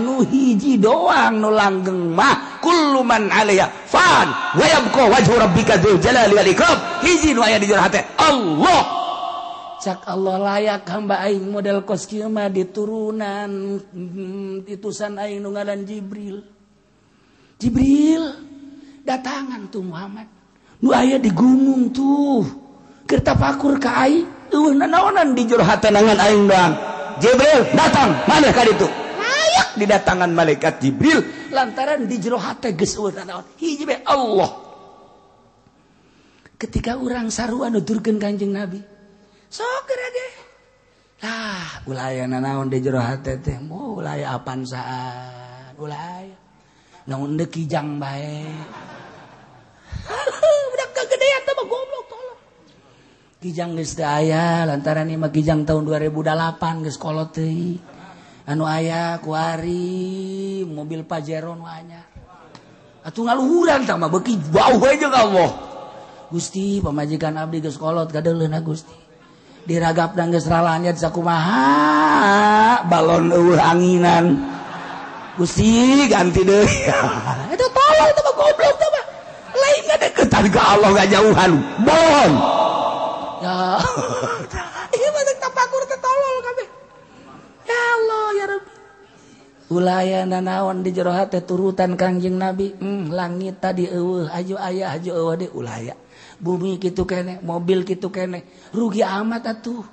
Nu hiji doang nu langgeng mah kullu man 'alaiha fan wa yabqa wajhu rabbika dzul jalali wal ikram. Hiji nu aya di jero hate Allah. Cak Allah layak hamba aing model kos kieu mah diturunan titusan aing nu ngaran Jibril. Jibril datangan tuh Muhammad nu aya di gunung tuh keur tafakur ka aing eueuh nanaonan di jero hate nangan aing doang. Jibril datang maneh ka ditu, layak didatangan malaikat Jibril lantaran di jero hate geus eueuh nanaon hiji bae Allah. Ketika urang sarua nuturkeun Kanjeng Nabi sok geura ge lah ulah aya nanaon di jero hate teh, moal ulah aya apansaan, ulah aya naon deuk kijang bae. Budak kegedean teh mah goblok tolong. Kijang geus teu aya lantaran ieu mah kijang tahun 2008 geus kolot teuing. Anu aya kuari mobil Pajero nu anyar. Atuh ngaluhuran tah mah beuki jauh we jeung Allah. Gusti pamajikan abdi geus kolot kadeuleuna Gusti. Diragapna geus ralanyat sakumaha balon eueuh anginan. Gusti ganti deui. Itu tolol teh mah goblok teh mah. Lain ngadeukeutan ka Allah ngajauhan. Bohong. Ya. Ieu mah tapakur teh tolol kabeh. Ya Allah ya Rabbi. Ulah nanaon di jero hate turutan Kangjeng Nabi. Langit tadi eueuh haju aya haju eueuh deui ulah aya. Bumi kitu keneh, mobil kitu keneh. Rugi amat atuh.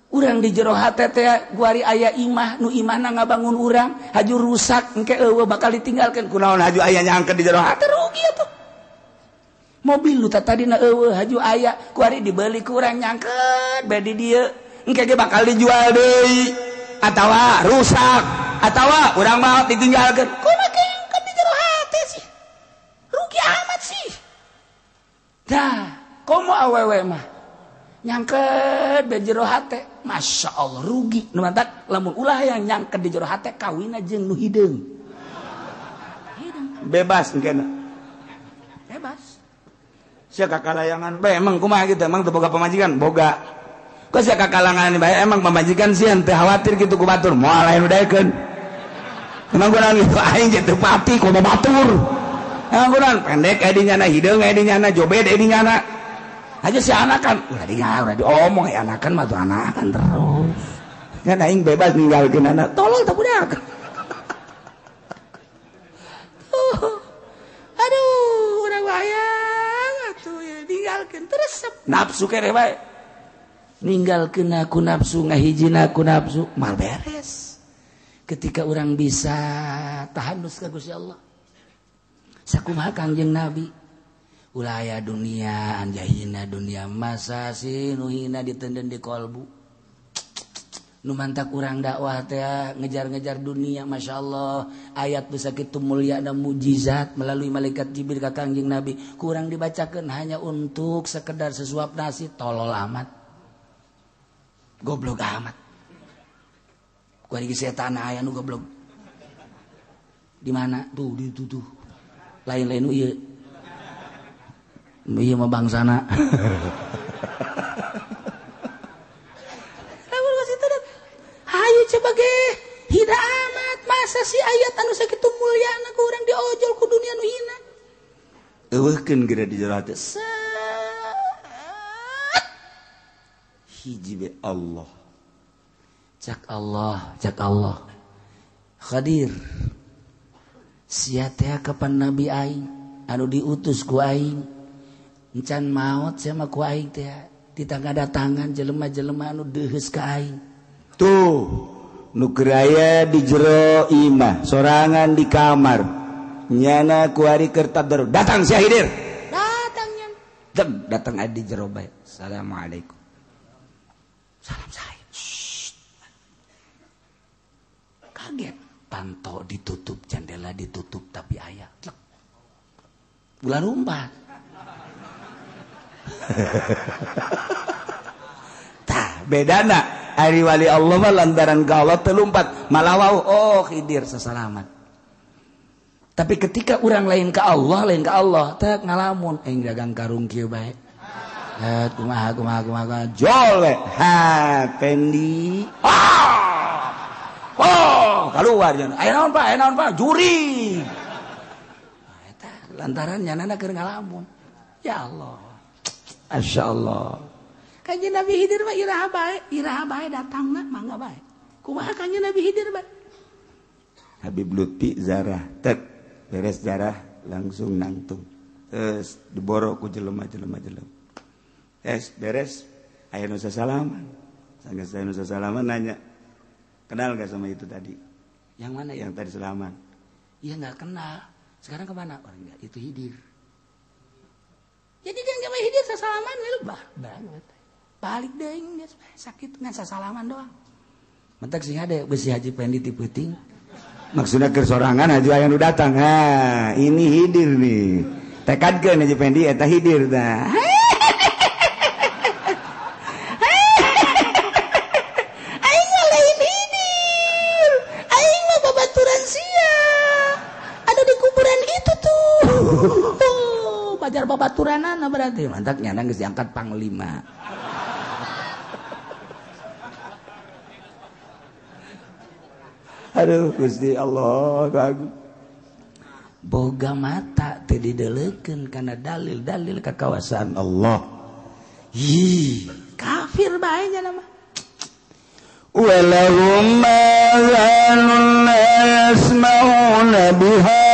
Urang di jero hate teh guari aya imah nu imahna ngabangun urang haju rusak engke eueuh bakal ditinggalkeun kunaon haju aya nyangkeun di jero hate rugi atuh. Mobil nu tadina eueuh haju aya kuari dibeli ku urang nyangkeun bae di dieu engke ge bakal dijual deui atawa rusak atawa urang mah ditinggalkeun kumaha nyangkeun di jero hate sih rugi amat sih. Dah komo awewe mah nyangket di jero hate Masya Allah rugi nu mantak lamun ulah yang nyangket di jero hate kawina jeung nu hideung bebas engkena bebas sia kakalayangan bae emang kumaha kitu emang teu boga pamajikan boga kok sia kakalangan bae emang pamajikan sieun teu khawatir kitu ku batur moal lain udaekeun emang kunaon kitu aing teu pati komo batur emang kunaon pendek aya di nyana hideung aya di nyana jobed aya di nyana aja si anakan ulah dia udah diomong ya anakan mah tuh anakan terus kan aing bebas ninggalkeun anak tolol teh budak. Aduh urang wayang atuh ya ninggalkeun terus nafsu keneh bae ninggalkeun aku nafsu ngahijina aku nafsu mal beres. Ketika urang bisa tahanus ka Gusti Allah sakumaha Kangjeng Nabi ulah aya dunia anjahina dunia masa sih nu hina ditenden di kolbu nu mantak urang dakwah teh ngejar-ngejar dunia. Masya Allah ayat bisa kitu mulia dan mujizat melalui malaikat Jibril ka Kangjeng Nabi kurang dibacakeun hanya untuk sekedar sesuap nasi tolol amat goblok amat kuari setan aya nu goblok di mana tuh di tuh tuh lain-lain nu ieu ieu mah bangsana. Lamun geus itu hayu coba ge hina amat masa si ayat anu sakitu mulyana ku urang diojol ku dunia nu hina. Eueuhkeun geura di jero hate. Hiji be Allah. Cak Allah, cak Allah. Khadir. Sia teh kapan nabi aing anu diutus ku aing Encan maot sia mah ku aing teh ditangga datangan jelema-jelema anu deuheus ka aing. Tuh nu keur aya di jero imah sorangan di kamar nyana ku ari keur tadarus datang sia Hidir. Datang nya. Deg datang aya di jero bae. Assalamualaikum. Salam saya. Kaget. Panto ditutup, jendela ditutup tapi aya. Ulah lumpat. Tah bedana ari wali Allah mah lantaran ka Allah teu lumpat, malah wau oh Khidir sasalaman. Tapi ketika urang lain ka Allah, teh ngalamun aing dagang karung kieu bae. Kumaha kumaha kumaha jol we. Ha Pendi. Ah! Oh, keluar jan. Aya naon Pak? Juri. Nah, eta lantaran nyanana keur ngalamun. Ya Allah. Masya Allah. Kanjeng Nabi Khidir mah iraha bae datangna mangga bae. Kumaha kanjeng Nabi Khidir bae? Habib Lutfi zarah tek beres zarah langsung nangtung. Terus diboro ku jelema-jelema jelema. Es beres aya nu sasalaman. Sanggeus aya nu sasalaman nanya, kenal gak sama itu tadi? Yang mana? Yang tadi salaman. Iya nggak kenal. Sekarang kemana? Orang enggak, itu Khidir. Jadi dia nggak mau Khidir sasalaman, lebah banget. Balik deh, dia sakit nggak sasalaman doang. Mentak sih ada besi Haji Pendi ti peuting. Maksudnya kesorangan haji aya nu datang. Ha, ini Khidir nih. Tekadkeun Haji Pendi eta Khidir tah. Aing mah lain Khidir. Aing mah babaturan sia. Ada di kuburan itu tuh. Pajar babaturanana berarti. Mantak nyana geus diangkat panglima. Aduh Gusti Allah bagus. Boga mata teu dideulekeun kana dalil-dalil kakawasan Allah. Hi, kafir bae nya mah. Walahum azanun la yasma'una biha.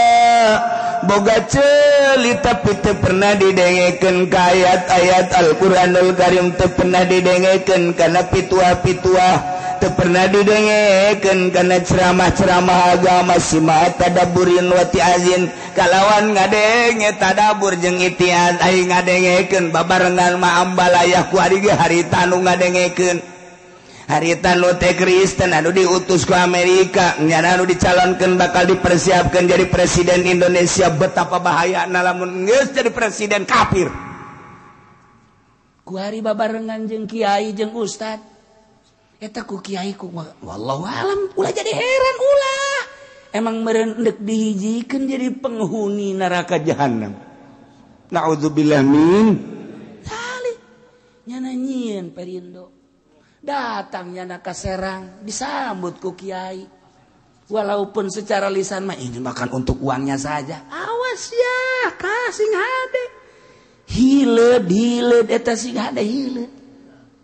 Boga ceuli tapi teu pernah didengekeun ka ayat-ayat Al-Qur'anul Karim, teu pernah didengekeun kana pituah-pituah, teu pernah didengekeun kana ceramah-ceramah agama sima tadabburin wa ti'azin kalawan ngadenge tadabbur jeung itiaz aing ngadengekeun babarengan ma ambalayah ku ari ge harita nu ngadengekeun. Harita nu teh Kristen anu diutus ku Amerika nyana anu dicalonkeun bakal dipersiapkeun jadi presiden Indonesia. Betapa bahayana lamun geus jadi presiden kafir. Ku hari babarengan jeung kiai jeung ustad eta ku kiai ku wallahu alam ulah jadi heran ulah emang meureun deuk dihijikeun jadi penghuni neraka jahanam. Naudzubillah min salih nyana nyieun Perindo datang nyana ka Serang disambut ku kiai walaupun secara lisan mah ini makan untuk uangnya saja. Awas ya kasing hade hileud hileud eta sing hade hileud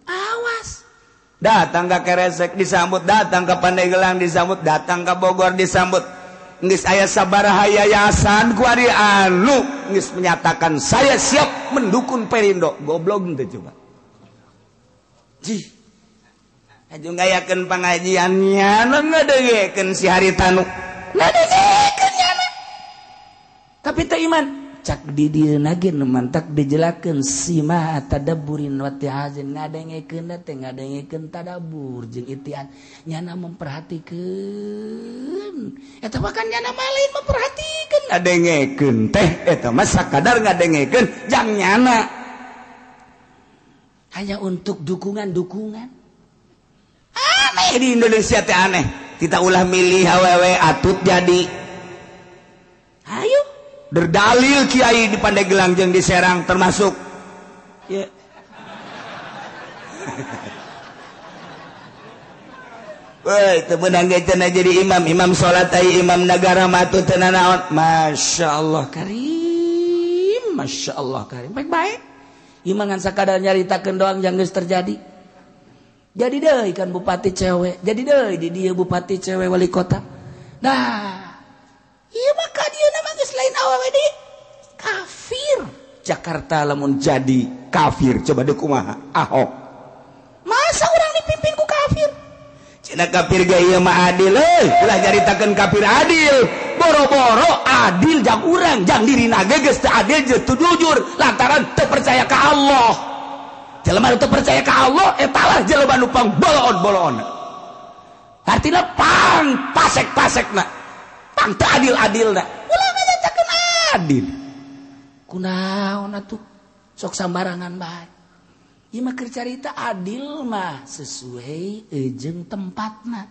awas. Datang ke Keresek disambut, datang ke Pandeglang disambut, datang ke Bogor disambut. Geus aya sabaraha yayasan ku ari anu geus menyatakan saya siap mendukung Perindo. Goblok teh coba. Jih. Aju ngayakeun pangajian nyana ngadengekeun si Haritanu. Ngadengekeun nyana. Tapi teu iman. Cak di dieuna ge nu mantak dijelakeun sima tadabburin wa ti'azin ngadengekeun teh ngadengekeun tadabbur jeung itian nyana memperhatikeun eta mah kan nyana mah lain memperhatikeun ngadengekeun teh eta mah sakadar ngadengekeun jang nyana hanya untuk dukungan-dukungan. Aneh di Indonesia teh aneh kita ulah milih awewe atut jadi ayo berdalil kiai di Pandeglang jeung di Serang termasuk ya. Woi teu meunang ge cenah jadi imam, imam salat ai imam nagara mah teu nanaon. Masyaallah karim, masyaallah karim. Baik-baik. Ieu mah ngan sakadar nyaritakeun doang jang geus terjadi. Jadi deui kan bupati cewek, jadi deui di dieu bupati cewek wali kota. Nah, ieu mah ka dieu mah geus lain awewe deui. Kafir. Jakarta lamun jadi kafir coba deuk kumaha Ahok. Masa urang dipimpin ku kafir? Cina kafir ge ieu mah adil euy, ulah nyaritakeun kafir adil. Boro-boro adil jang urang, jang dirina ge geus teu adil jeung teu jujur lantaran teu percaya ka Allah. Jelema teu percaya ka Allah eta lah jelema nu pang boloon-boloon. Artina pang pasek-pasekna, pang teu adil-adilna. Ulah ngajakeun adil. Kunaon atuh sok sambarangan bae. Ieu mah keur carita adil mah sesuai jeung tempatna.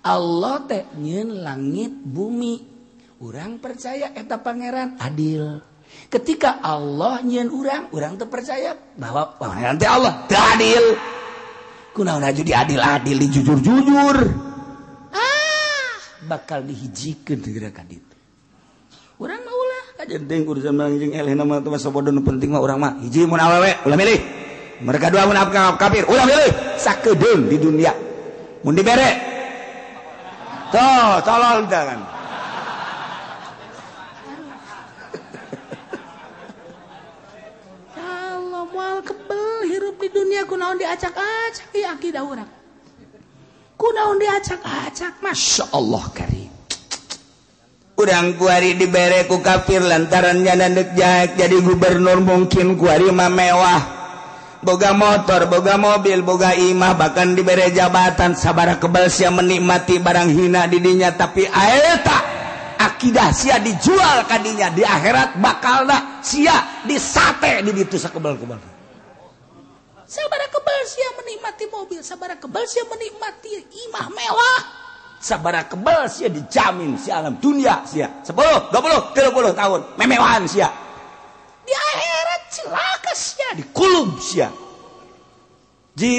Allah teh nyeun langit bumi. Urang percaya eta pangeran adil. Ketika Allah nyeun urang, urang teu percaya bahwa pangeran teh Allah teu adil. Kunaon aju diadil-adil, dijujur-jujur. Ah, bakal dihijikeun geura ka ditu. Urang mah ulah kajen teuing urusan jeung eleh mah teu sabodo nu penting mah urang mah hiji mun awewe ulah milih. Mereka dua mun kafir ulah milih sakedeung di dunia. Mun dibere toh tolol jangan. Allah moal kebel hirup di dunia kunaon diacak-acak ieu akidah urang. Kunaon diacak-acak Masya Allah karim. Urang kuari dibere ku kafir lantaran nyana deuk jadi gubernur mungkin kuari mah mewah. Boga motor, boga mobil, boga imah, bahkan dibere jabatan sabara kebal sia menikmati barang hina di dinya tapi aeta akidah sia dijual kadinya di akhirat bakalna sia disate di ditu sakebal-kebal. Sabara kebal sia menikmati mobil, sabara kebal sia menikmati imah mewah. Sabara kebal sia dijamin sia alam dunia sia 10, 20, 30 tahun memewahan sia. Di akhirat celaka sia dikulub sia. Ji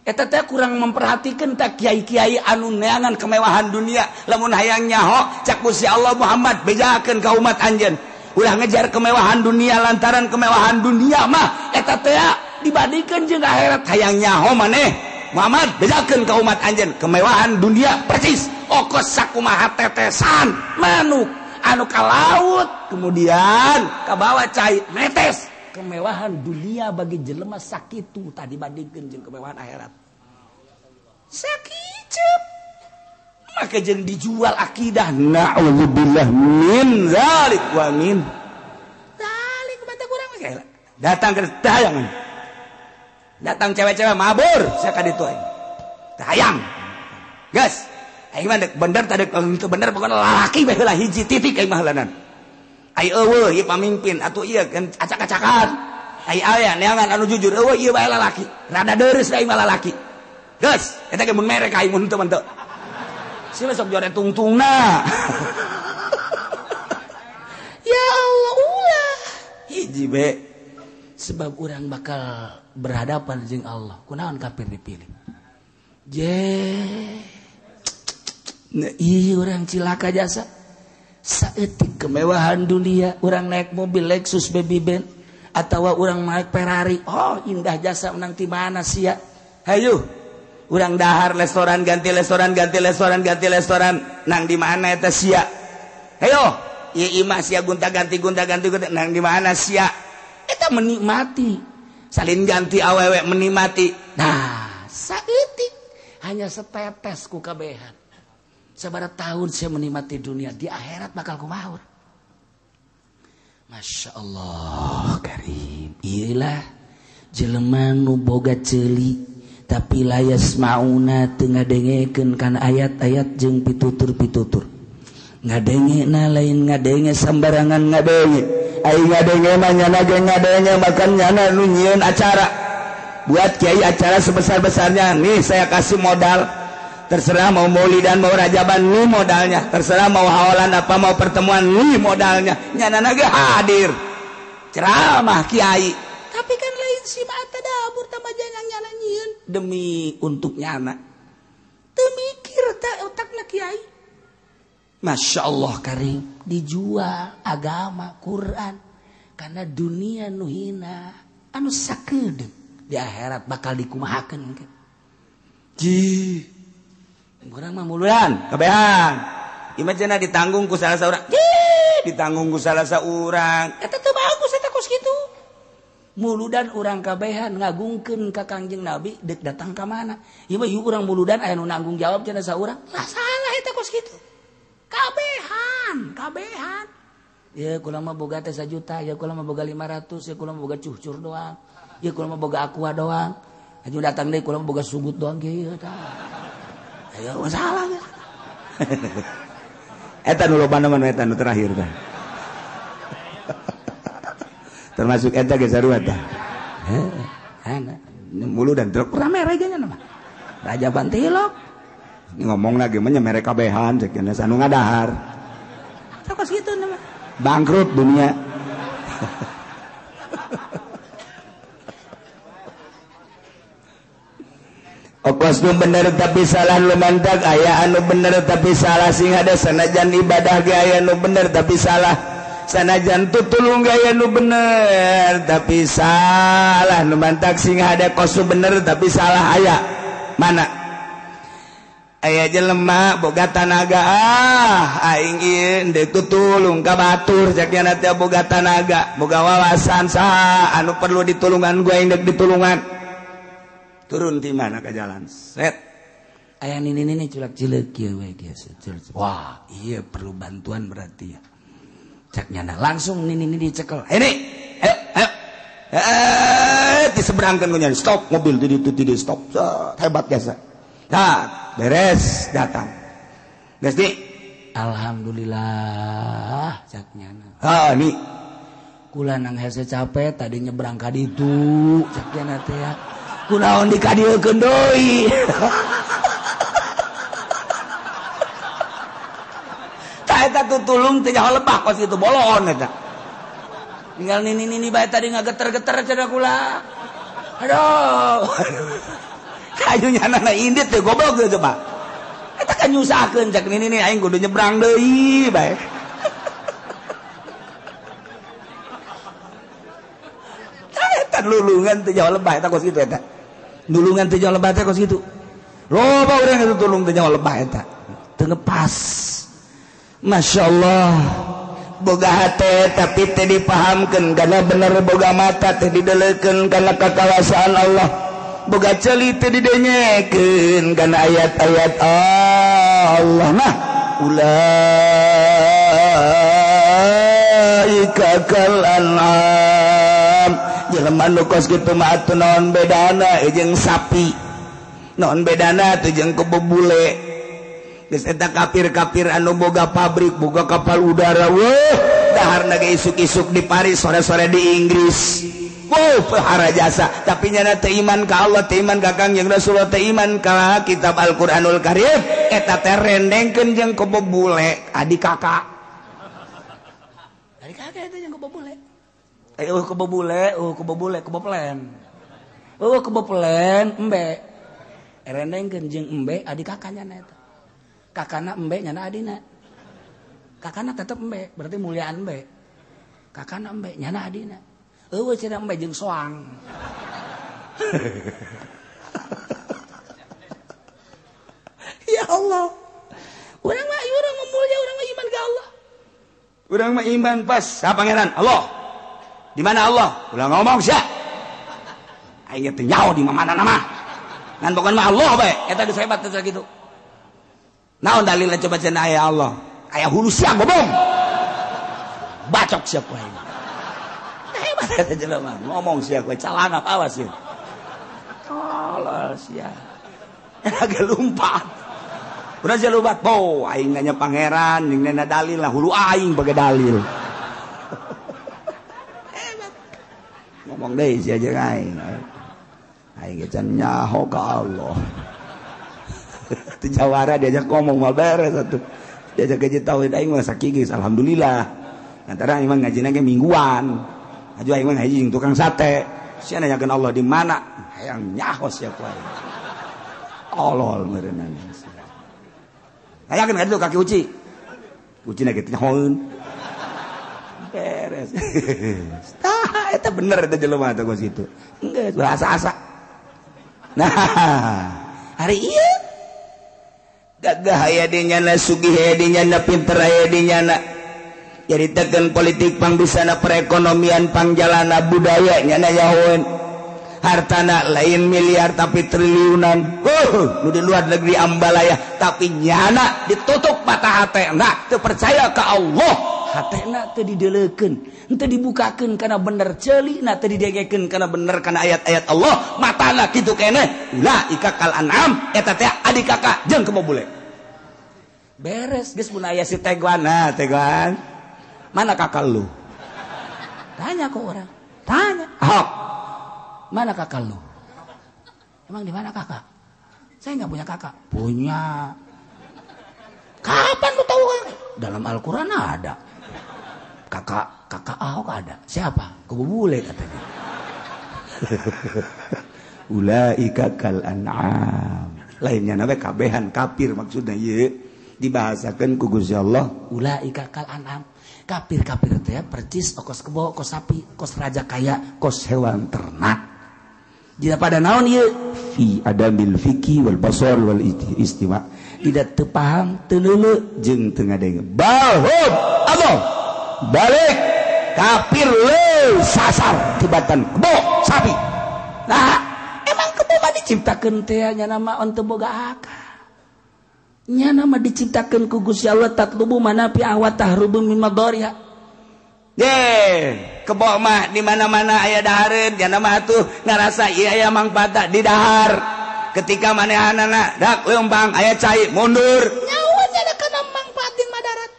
eta teh kurang memperhatikan tak kiai-kiai anu neangan kemewahan dunia lamun hayang nyaho cak Gusti Allah Muhammad bejakeun ka umat anjeun ulah ngejar kemewahan dunia lantaran kemewahan dunia mah eta teh dibandingkeun jeung akhirat hayang nyaho maneh Muhammad bejakeun ka umat anjeun kemewahan dunia persis okos sakumaha tetesan manuk anu ka laut kemudian kabawa cai netes kemewahan dunia bagi jelema sakitu tadi bandingkeun jeung kemewahan akhirat sakicep maka jeung dijual akidah naudzubillah min zalik wa min zalik mata kurang datang ke tayangan datang cewek-cewek mabur sia ka ditu aing hayang geus aing mah bener tadi itu bener pokona lalaki bae heula hiji titik aing mah heulanan. Ai eueuh ieu pamimpin atuh ieu kan acak-acakan. Ai aya neangan anu jujur eueuh ieu bae lalaki. Rada deureus aing mah lalaki. Geus, eta ge mun merek aing mun teu mah teu. Si sok jore tungtungna. Ya Allah ulah. Hiji be. Sebab urang bakal berhadapan jeung Allah. Kunaon kafir dipilih? Je. Nah, iya orang cilaka jasa saeutik kemewahan dunia orang naik mobil Lexus baby Benz atau orang naik Ferrari oh indah jasa menang ti mana sia hayu urang dahar restoran ganti restoran ganti restoran ganti restoran nang di mana eta sia hayo ieu imah sia gonta ganti gonta ganti gonta nang di mana sia eta menikmati salin ganti awewe menikmati nah saeutik hanya setetes ku kabehan. Sabara tahun saya menikmati dunia di akhirat bakal kumaha. Masya Allah karim. Iyalah jelema nu boga ceuli tapi layas mauna teu ngadengekeun kana ayat-ayat jeung pitutur-pitutur. Ngadengena lain ngadenge sambarangan ngadenge. Ai ngadenge mah nyana ge ngadenge makan nyana nu nyieun acara. Buat kiai acara sebesar-besarnya nih saya kasih modal. Terserah mau maulidan mau rajaban nih modalnya, terserah mau haolan apa mau pertemuan nih modalnya, nyana naga hadir ceramah kiai. Tapi kan lain si mah tadabur tambah jangan nyana nyieun demi untuk nyana. Teu mikir ta otakna kiai. Masya Allah karim dijual agama Quran karena dunia nu hina anu sakedeung di akhirat bakal dikumahakeun. Ji urang mah muluran kabehan imah cenah ditanggung ku salah saurang ditanggung ku salah saurang eta teu bagus eta kos kitu. Muludan urang kabehan ngagungkeun ka Kangjeng Nabi deuk datang ka mana? Ieu mah ieu urang muludan aya nu nanggung jawab cenah saurang. Lah salah eta kos kitu. Kabehan, kabehan. Ya kula mah boga teh 1 juta, ya kula mah boga 500, ya kula mah boga cucur doang. Ya kula mah boga aqua doang. Aju datang deui kula mah boga sugut doang kieu tah. Ayo masalah geus. Eta nu loba mah eta nu terakhir tah. Termasuk eta ge sarua tah. Heuh, mulu dan truk rame rajanya mah. Raja Bantilok. Ngomong lagi mah nya mere kabehan cek nya anu ngadahar. Kos kitu mah. Bangkrut dunia. Okos nu bener tapi salah lumantak aya anu bener tapi salah sing ada sanajan ibadah ge aya nu bener tapi salah. Sanajan tutulung gaya nu bener tapi salah nu mantak sing ada kosu bener tapi salah aya mana aya jelema boga tanaga ah aing ieu deuk tutulung ka batur cek nya teh boga tanaga boga wawasan saha anu perlu ditulungan gua aing deuk ditulungan turun ti mana ka jalan set aya nini-nini culak cileuk kieu we kieu. Wah ieu perlu bantuan berarti ya. Cek nyana langsung nini nini dicekel. Ini, ayo, ayo, diseberangkan ku nyana. Stop mobil tidak stop. Hebat biasa. Nah, beres datang. Geus di. Alhamdulillah cek nyana. Ah, ini. Kula nang hese capek tadi nyebrang ka ditu cek nyana teh ya. Kunaon dikadieukeun deui. Eta tutulung teh nyaho lebah kos kitu bolon eta. Tinggal nini-nini bae tadi ngageter-geter cenah kula. Aduh. Kayu nyanana indit teh goblok teh coba. Eta kan nyusahkeun cek nini-nini aing kudu nyebrang deui bae. Eta lulungan teh nyaho lebah eta kos kitu eta. Nulungan teh nyaho lebah teh kos kitu. Loba urang eta tulung teh nyaho lebah eta. Teu ngepas. Masya Allah boga hate tapi teh dipahamkeun karena bener boga mata teh didelekeun karena kakawasaan Allah boga ceuli teh didenyekeun karena ayat-ayat Allah. Nah ulaika kal an'am jelema nu kos kitu mah atuh naon bedana jeung sapi naon bedana teh jeung kebo bule. Geus eta kafir-kafir anu boga pabrik, boga kapal udara, weuh, daharna ge isuk-isuk di Paris, sore-sore di Inggris. Wuh, pehara jasa, tapi nyana teu iman ka Allah, teu iman ka Kangjeng Rasulullah, teu iman ka kitab Al-Qur'anul Karim, eta teh rendengkeun jeung kebo bule, adik kakak. Adik kakak eta jeung kebo bule. Eueuh kebo bule, eueuh kebo bule, kebo pelen. Eueuh kebo pelen, embe. Rendengkeun jeung embe adik kakaknya eta. Kakana embe nyana adina. Kakana tetep embe, berarti muliaan embe. Kakana embe nyana adina. Eueuh cenah embe jeung soang. Ya Allah. Urang mah urang mah mulia, urang mah iman ka Allah. Urang mah iman pas sa pangeran Allah. Di mana Allah? Ulah ngomong sia. Aing teh nyaho di mana nama. Ngan pokona mah Allah bae. Eta geus hebat teh kitu. Naon dalilna coba cenah aya Allah? Aya hulu sia gobong. Bacok sia ku aing. Hebat eta jelema. Ngomong sia ku calangap awas sia. Tolol sia. Eta lumpat. Udah sia lumpat. Bo, aing nanya pangeran jeung nanya dalil lah hulu aing bage dalil. Hebat. Ngomong deui sia jeung aing. Aing ge can nyaho ka Allah. Itu jawara diajak ngomong mal beres atuh. Diajak gaji tauhid aing mah sakigis alhamdulillah. Antara aing mah ngajina ge mingguan. Aju aing mah ngaji jeung tukang sate. Sia nanyakeun Allah di mana? Hayang nyaho sia ku aing. Tolol meureunana. Hayakeun ka ditu kaki uci. Ucina ge teh nyahoeun. Beres. Tah eta bener eta jelema teh kos kitu. Geus asa-asa. Nah, hari ieu gagah aya di nyana, sugih aya di nyana, pinter aya di nyana. Nyaritakeun politik pangbisana perekonomian pangjalana budaya nyana nyahoeun. Hartana lain miliar tapi triliunan. Nu di luar negeri ambalaya tapi nyana ditutup mata hatena teu percaya ka Allah. Hatena teu dideleukeun, teu dibukakeun kana bener ceulina teu didengekeun kana bener kana ayat-ayat Allah. Matana kitu keneh ulaika kal an'am eta teh adik kakak jeung kebo bule. Beres geus mun aya si Teguan. Nah, Teguan. Mana kakak lu? Tanya ke orang. Tanya. Ahok. Mana kakak lu? Emang di mana kakak? Saya nggak punya kakak. Punya. Kapan lu tahu kakak? Dalam Al-Quran ada. Kakak Ahok ada. Siapa? Kebo bule katanya. Ulaika kal an'am. Lainnya nabe kabehan kafir maksudnya ieu dibahasakeun ku Gusti Allah ulaika kal an'am. Kafir-kafir teh percis kos kebo, kos sapi, kos raja kaya, kos hewan ternak. Jika pada naon ieu fi adamil fikih wal basar wal istiwa. Tidak teu paham, teu leuleuh jeung teu ngadenge. Balhum Allah balik kafir leuh sasar tibatan kebo sapi. Nah, emang kebo mah diciptakeun teh nya nama teu boga akal. Nya nama diciptakeun ku Gusti Allah tatlubu manafi wa tahrubu min madariha. Ye, kebo mah di mana-mana aya dahareun, nya nama atuh ngarasa ieu aya mangfaat di dahar. Ketika manehanana dak leumpang aya cai mundur. Nyawa nya kana mangfaat jeung madarat.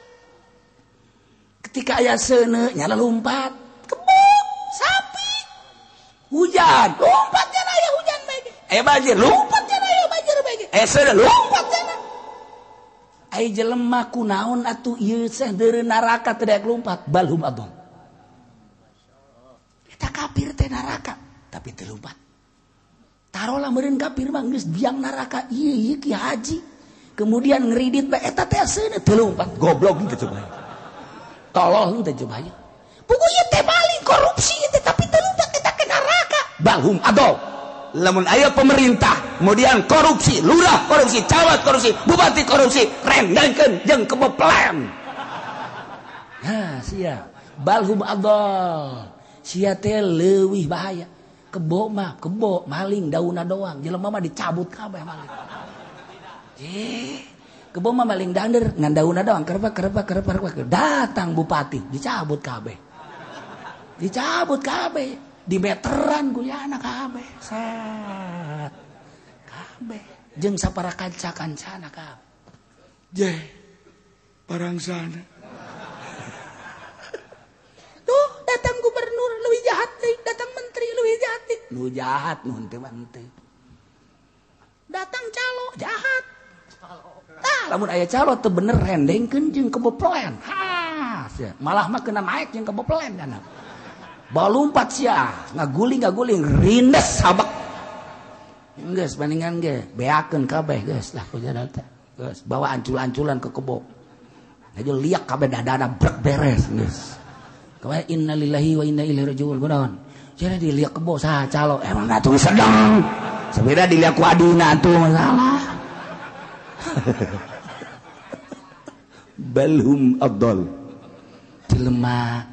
Ketika aya seuneu nya lompat. Kebo, sapi. Hujan, lompat nya aya hujan bae. Aya banjir, lompat nya aya banjir bae. Aya seuneu lompat nya. Ai jelema kunaon atuh ieu seh deureu neraka teu daek lumpat balhum adon. Eta kafir teh neraka tapi teu lumpat. Tarolah meureun kafir mah geus biang neraka ieu ieu ki haji. Kemudian ngeridit bae eta teh seuneu teu lumpat goblok teh coba. Tolol teh coba. Puguh ieu teh maling korupsi teh tapi teu lumpat eta ke neraka balhum adon. Lamun aya pemerintah kemudian korupsi, lurah korupsi, camat korupsi, bupati korupsi, rendangkeun jeung keboplen. Nah, sia balhum adol. Sia teh leuwih bahaya. Kebo mah kebo maling daunna doang, jelema mah dicabut kabeh maling. Kebo mah maling dander ngan daunna doang, kerep kerep kerep kerep. Datang bupati dicabut kabeh. Dicabut kabeh. Di meteran kuliahna kabeh set kabeh jeung sapara kanca-kancana kabeh je parangsana tuh datang gubernur leuwih jahat deui, datang menteri leuwih jahat deui, nu jahat nu henteu mah henteu, datang calo jahat tah lamun aya calo teu bener rendengkeun jeung keboplen ha malah mah kena naik jeung keboplen kana. Balumpat sia, ngaguling rindes sabak. Geus bandingan ge, beakeun kabeh geus lah kujadan teh. Geus bawa ancul-anculan ke kebo. Aja liak kabeh dadana brek beres geus. Kabeh innalillahi wa inna ilaihi rajiun kunaon. Jadi diliak kebo saha calo, emang atuh sedang. Sepeda diliak ku adina atuh masalah. Balhum adol. Jelema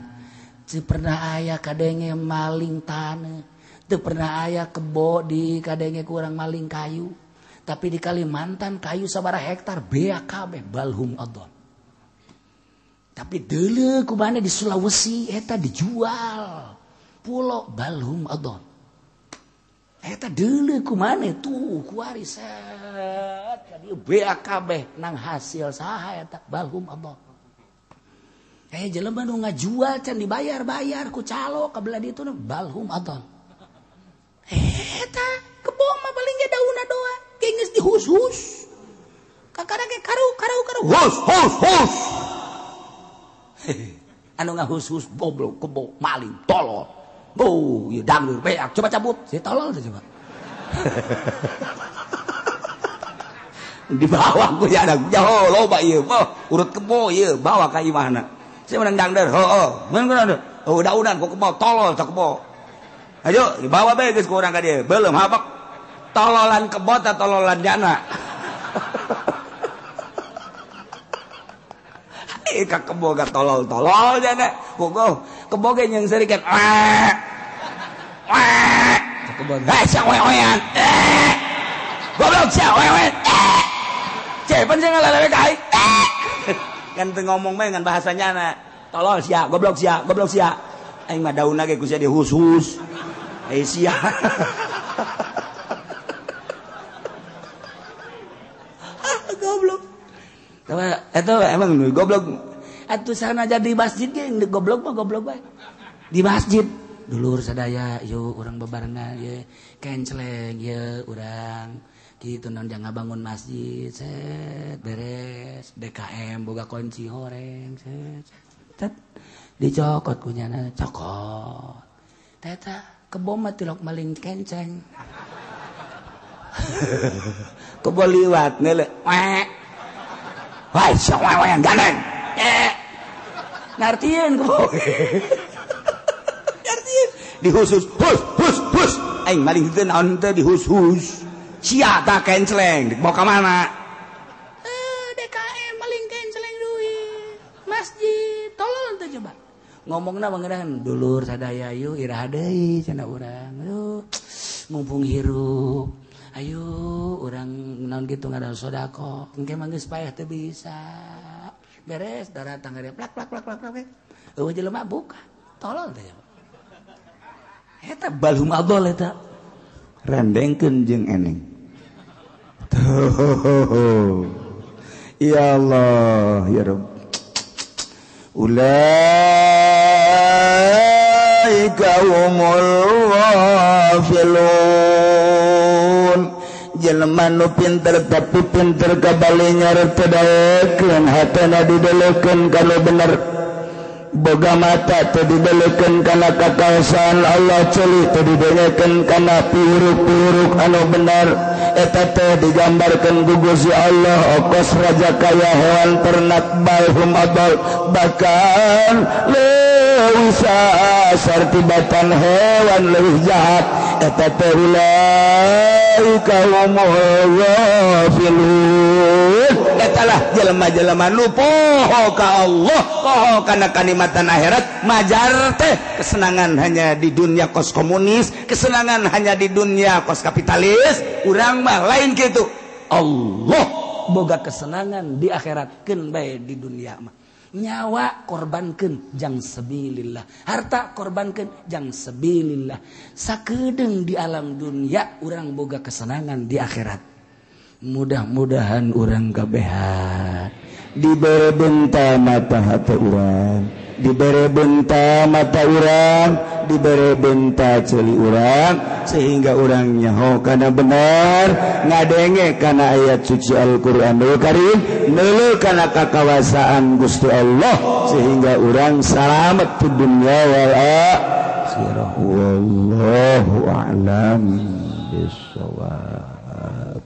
teu pernah aya kadenge maling taneuh, teu pernah aya kebo di kadenge kurang maling kayu, tapi di Kalimantan kayu sabaraha hektar beak kabeh balhum adon. Tapi deuleu kumana di Sulawesi eta dijual pulo balhum adon. Eta deuleu kumana tuh kuari set ka dieu beak kabeh nang hasil saha eta balhum adon. Jelema nu ngajual can dibayar-bayar ku calo ka belah ditu balhum adon. Eta kebo mah paling ge daunna doang, ge geus dihus-hus. Kakara ge karu karu karu hus hus hus. Anu ngahus-hus goblok kebo maling tolol. Oh, ieu dangdeur beak coba cabut. Si tolol teh coba. Di bawah ku ya ada jauh loba ieu, urut kebo ieu bawa ka imahna. Saya menang dangder, oh, menang dangder, oh, daunan, kok kebo, tolol, tak kebo. Ayo, dibawa bae geus ku urang ka dieu, belum habak. Tololan kebo ta tololan jana. Ka kebo ga tolol-tolol jana. Bogoh, kebo ge nyengserikan. Wah. Wah. Kebo hei sia oe-oean. Goblok sia oe-oean. Cepen sia ngalelewe ka aing. Kan teu ngomong mah ngan bahasanya na. Tolol sia, goblok sia, goblok sia. Aing mah daunna ge ku sia dihus-hus. Eh sia. Goblok. Eta emang nu goblok. Atuh sana jadi masjid ge goblok mah goblok bae. Di masjid dulur sadaya yuk urang bebarengan ye kenceleng ye urang kitu naon jangan bangun masjid set beres DKM boga kunci horeng set tet dicokot kunyana cokot. Teta kebo mah tilok maling kenceng. Kebo liwat ngeule wek. Wah, sia wewe gandeng. Ngartieun kebo. Ngartieun dihus-hus, hus hus hus. Aing maling teu naon teh dihus-hus. Sia ta kenceleng, dibawa ka mana? DKM maling kenceleng duit. Masjid tolol teh coba. Ngomongna mangeunaan dulur sadaya yuk iraha deui cenah urang. Aduh, mumpung hirup. Ayo urang naon kitu ngadal sodako engke mah geus paeh teu bisa beres daratang gede plak plak plak plak plak eueuh jelema buka tolol teh eta balhum adol eta rendengkeun jeung eneng tuh ya Allah ya Rabb ulaika humul ghafilun. Jelema nu pinter tapi pinter kabali nyorot teu daekeun hatena didelekeun kana bener boga mata teu didelekeun kana kakaosaan Allah ceuli teu didelekeun kana piuruk-piuruk anu bener eta teh digambarkeun ku Gusti Allah okos raja kaya hewan ternak balhum adal bahkan leuwih sasar tibatan hewan leuwih jahat eta teh ulaika humul ghafilun. Etalah jelema-jelema nu poho ka Allah poho kana kanikmatan akhirat majar teh kesenangan hanya di dunia kos komunis kesenangan hanya di dunia kos kapitalis urang mah lain kitu. Allah boga kesenangan di akhirat keun bae di dunia mah. Nyawa korbankeun jang sabilillah, harta korbankeun jang sabilillah. Sakedeung di alam dunia urang boga kesenangan di akhirat. Mudah-mudahan urang kabehan dibere benta mata hati urang, dibere benta mata urang, dibere benta ceuli urang sehingga urang nyaho kana bener ngadenge kana ayat suci Al-Qur'anul Karim neuleuh kana kakawasaan Gusti Allah sehingga urang salamet di dunya wal akhirah. Wallahu a'lam bissawab.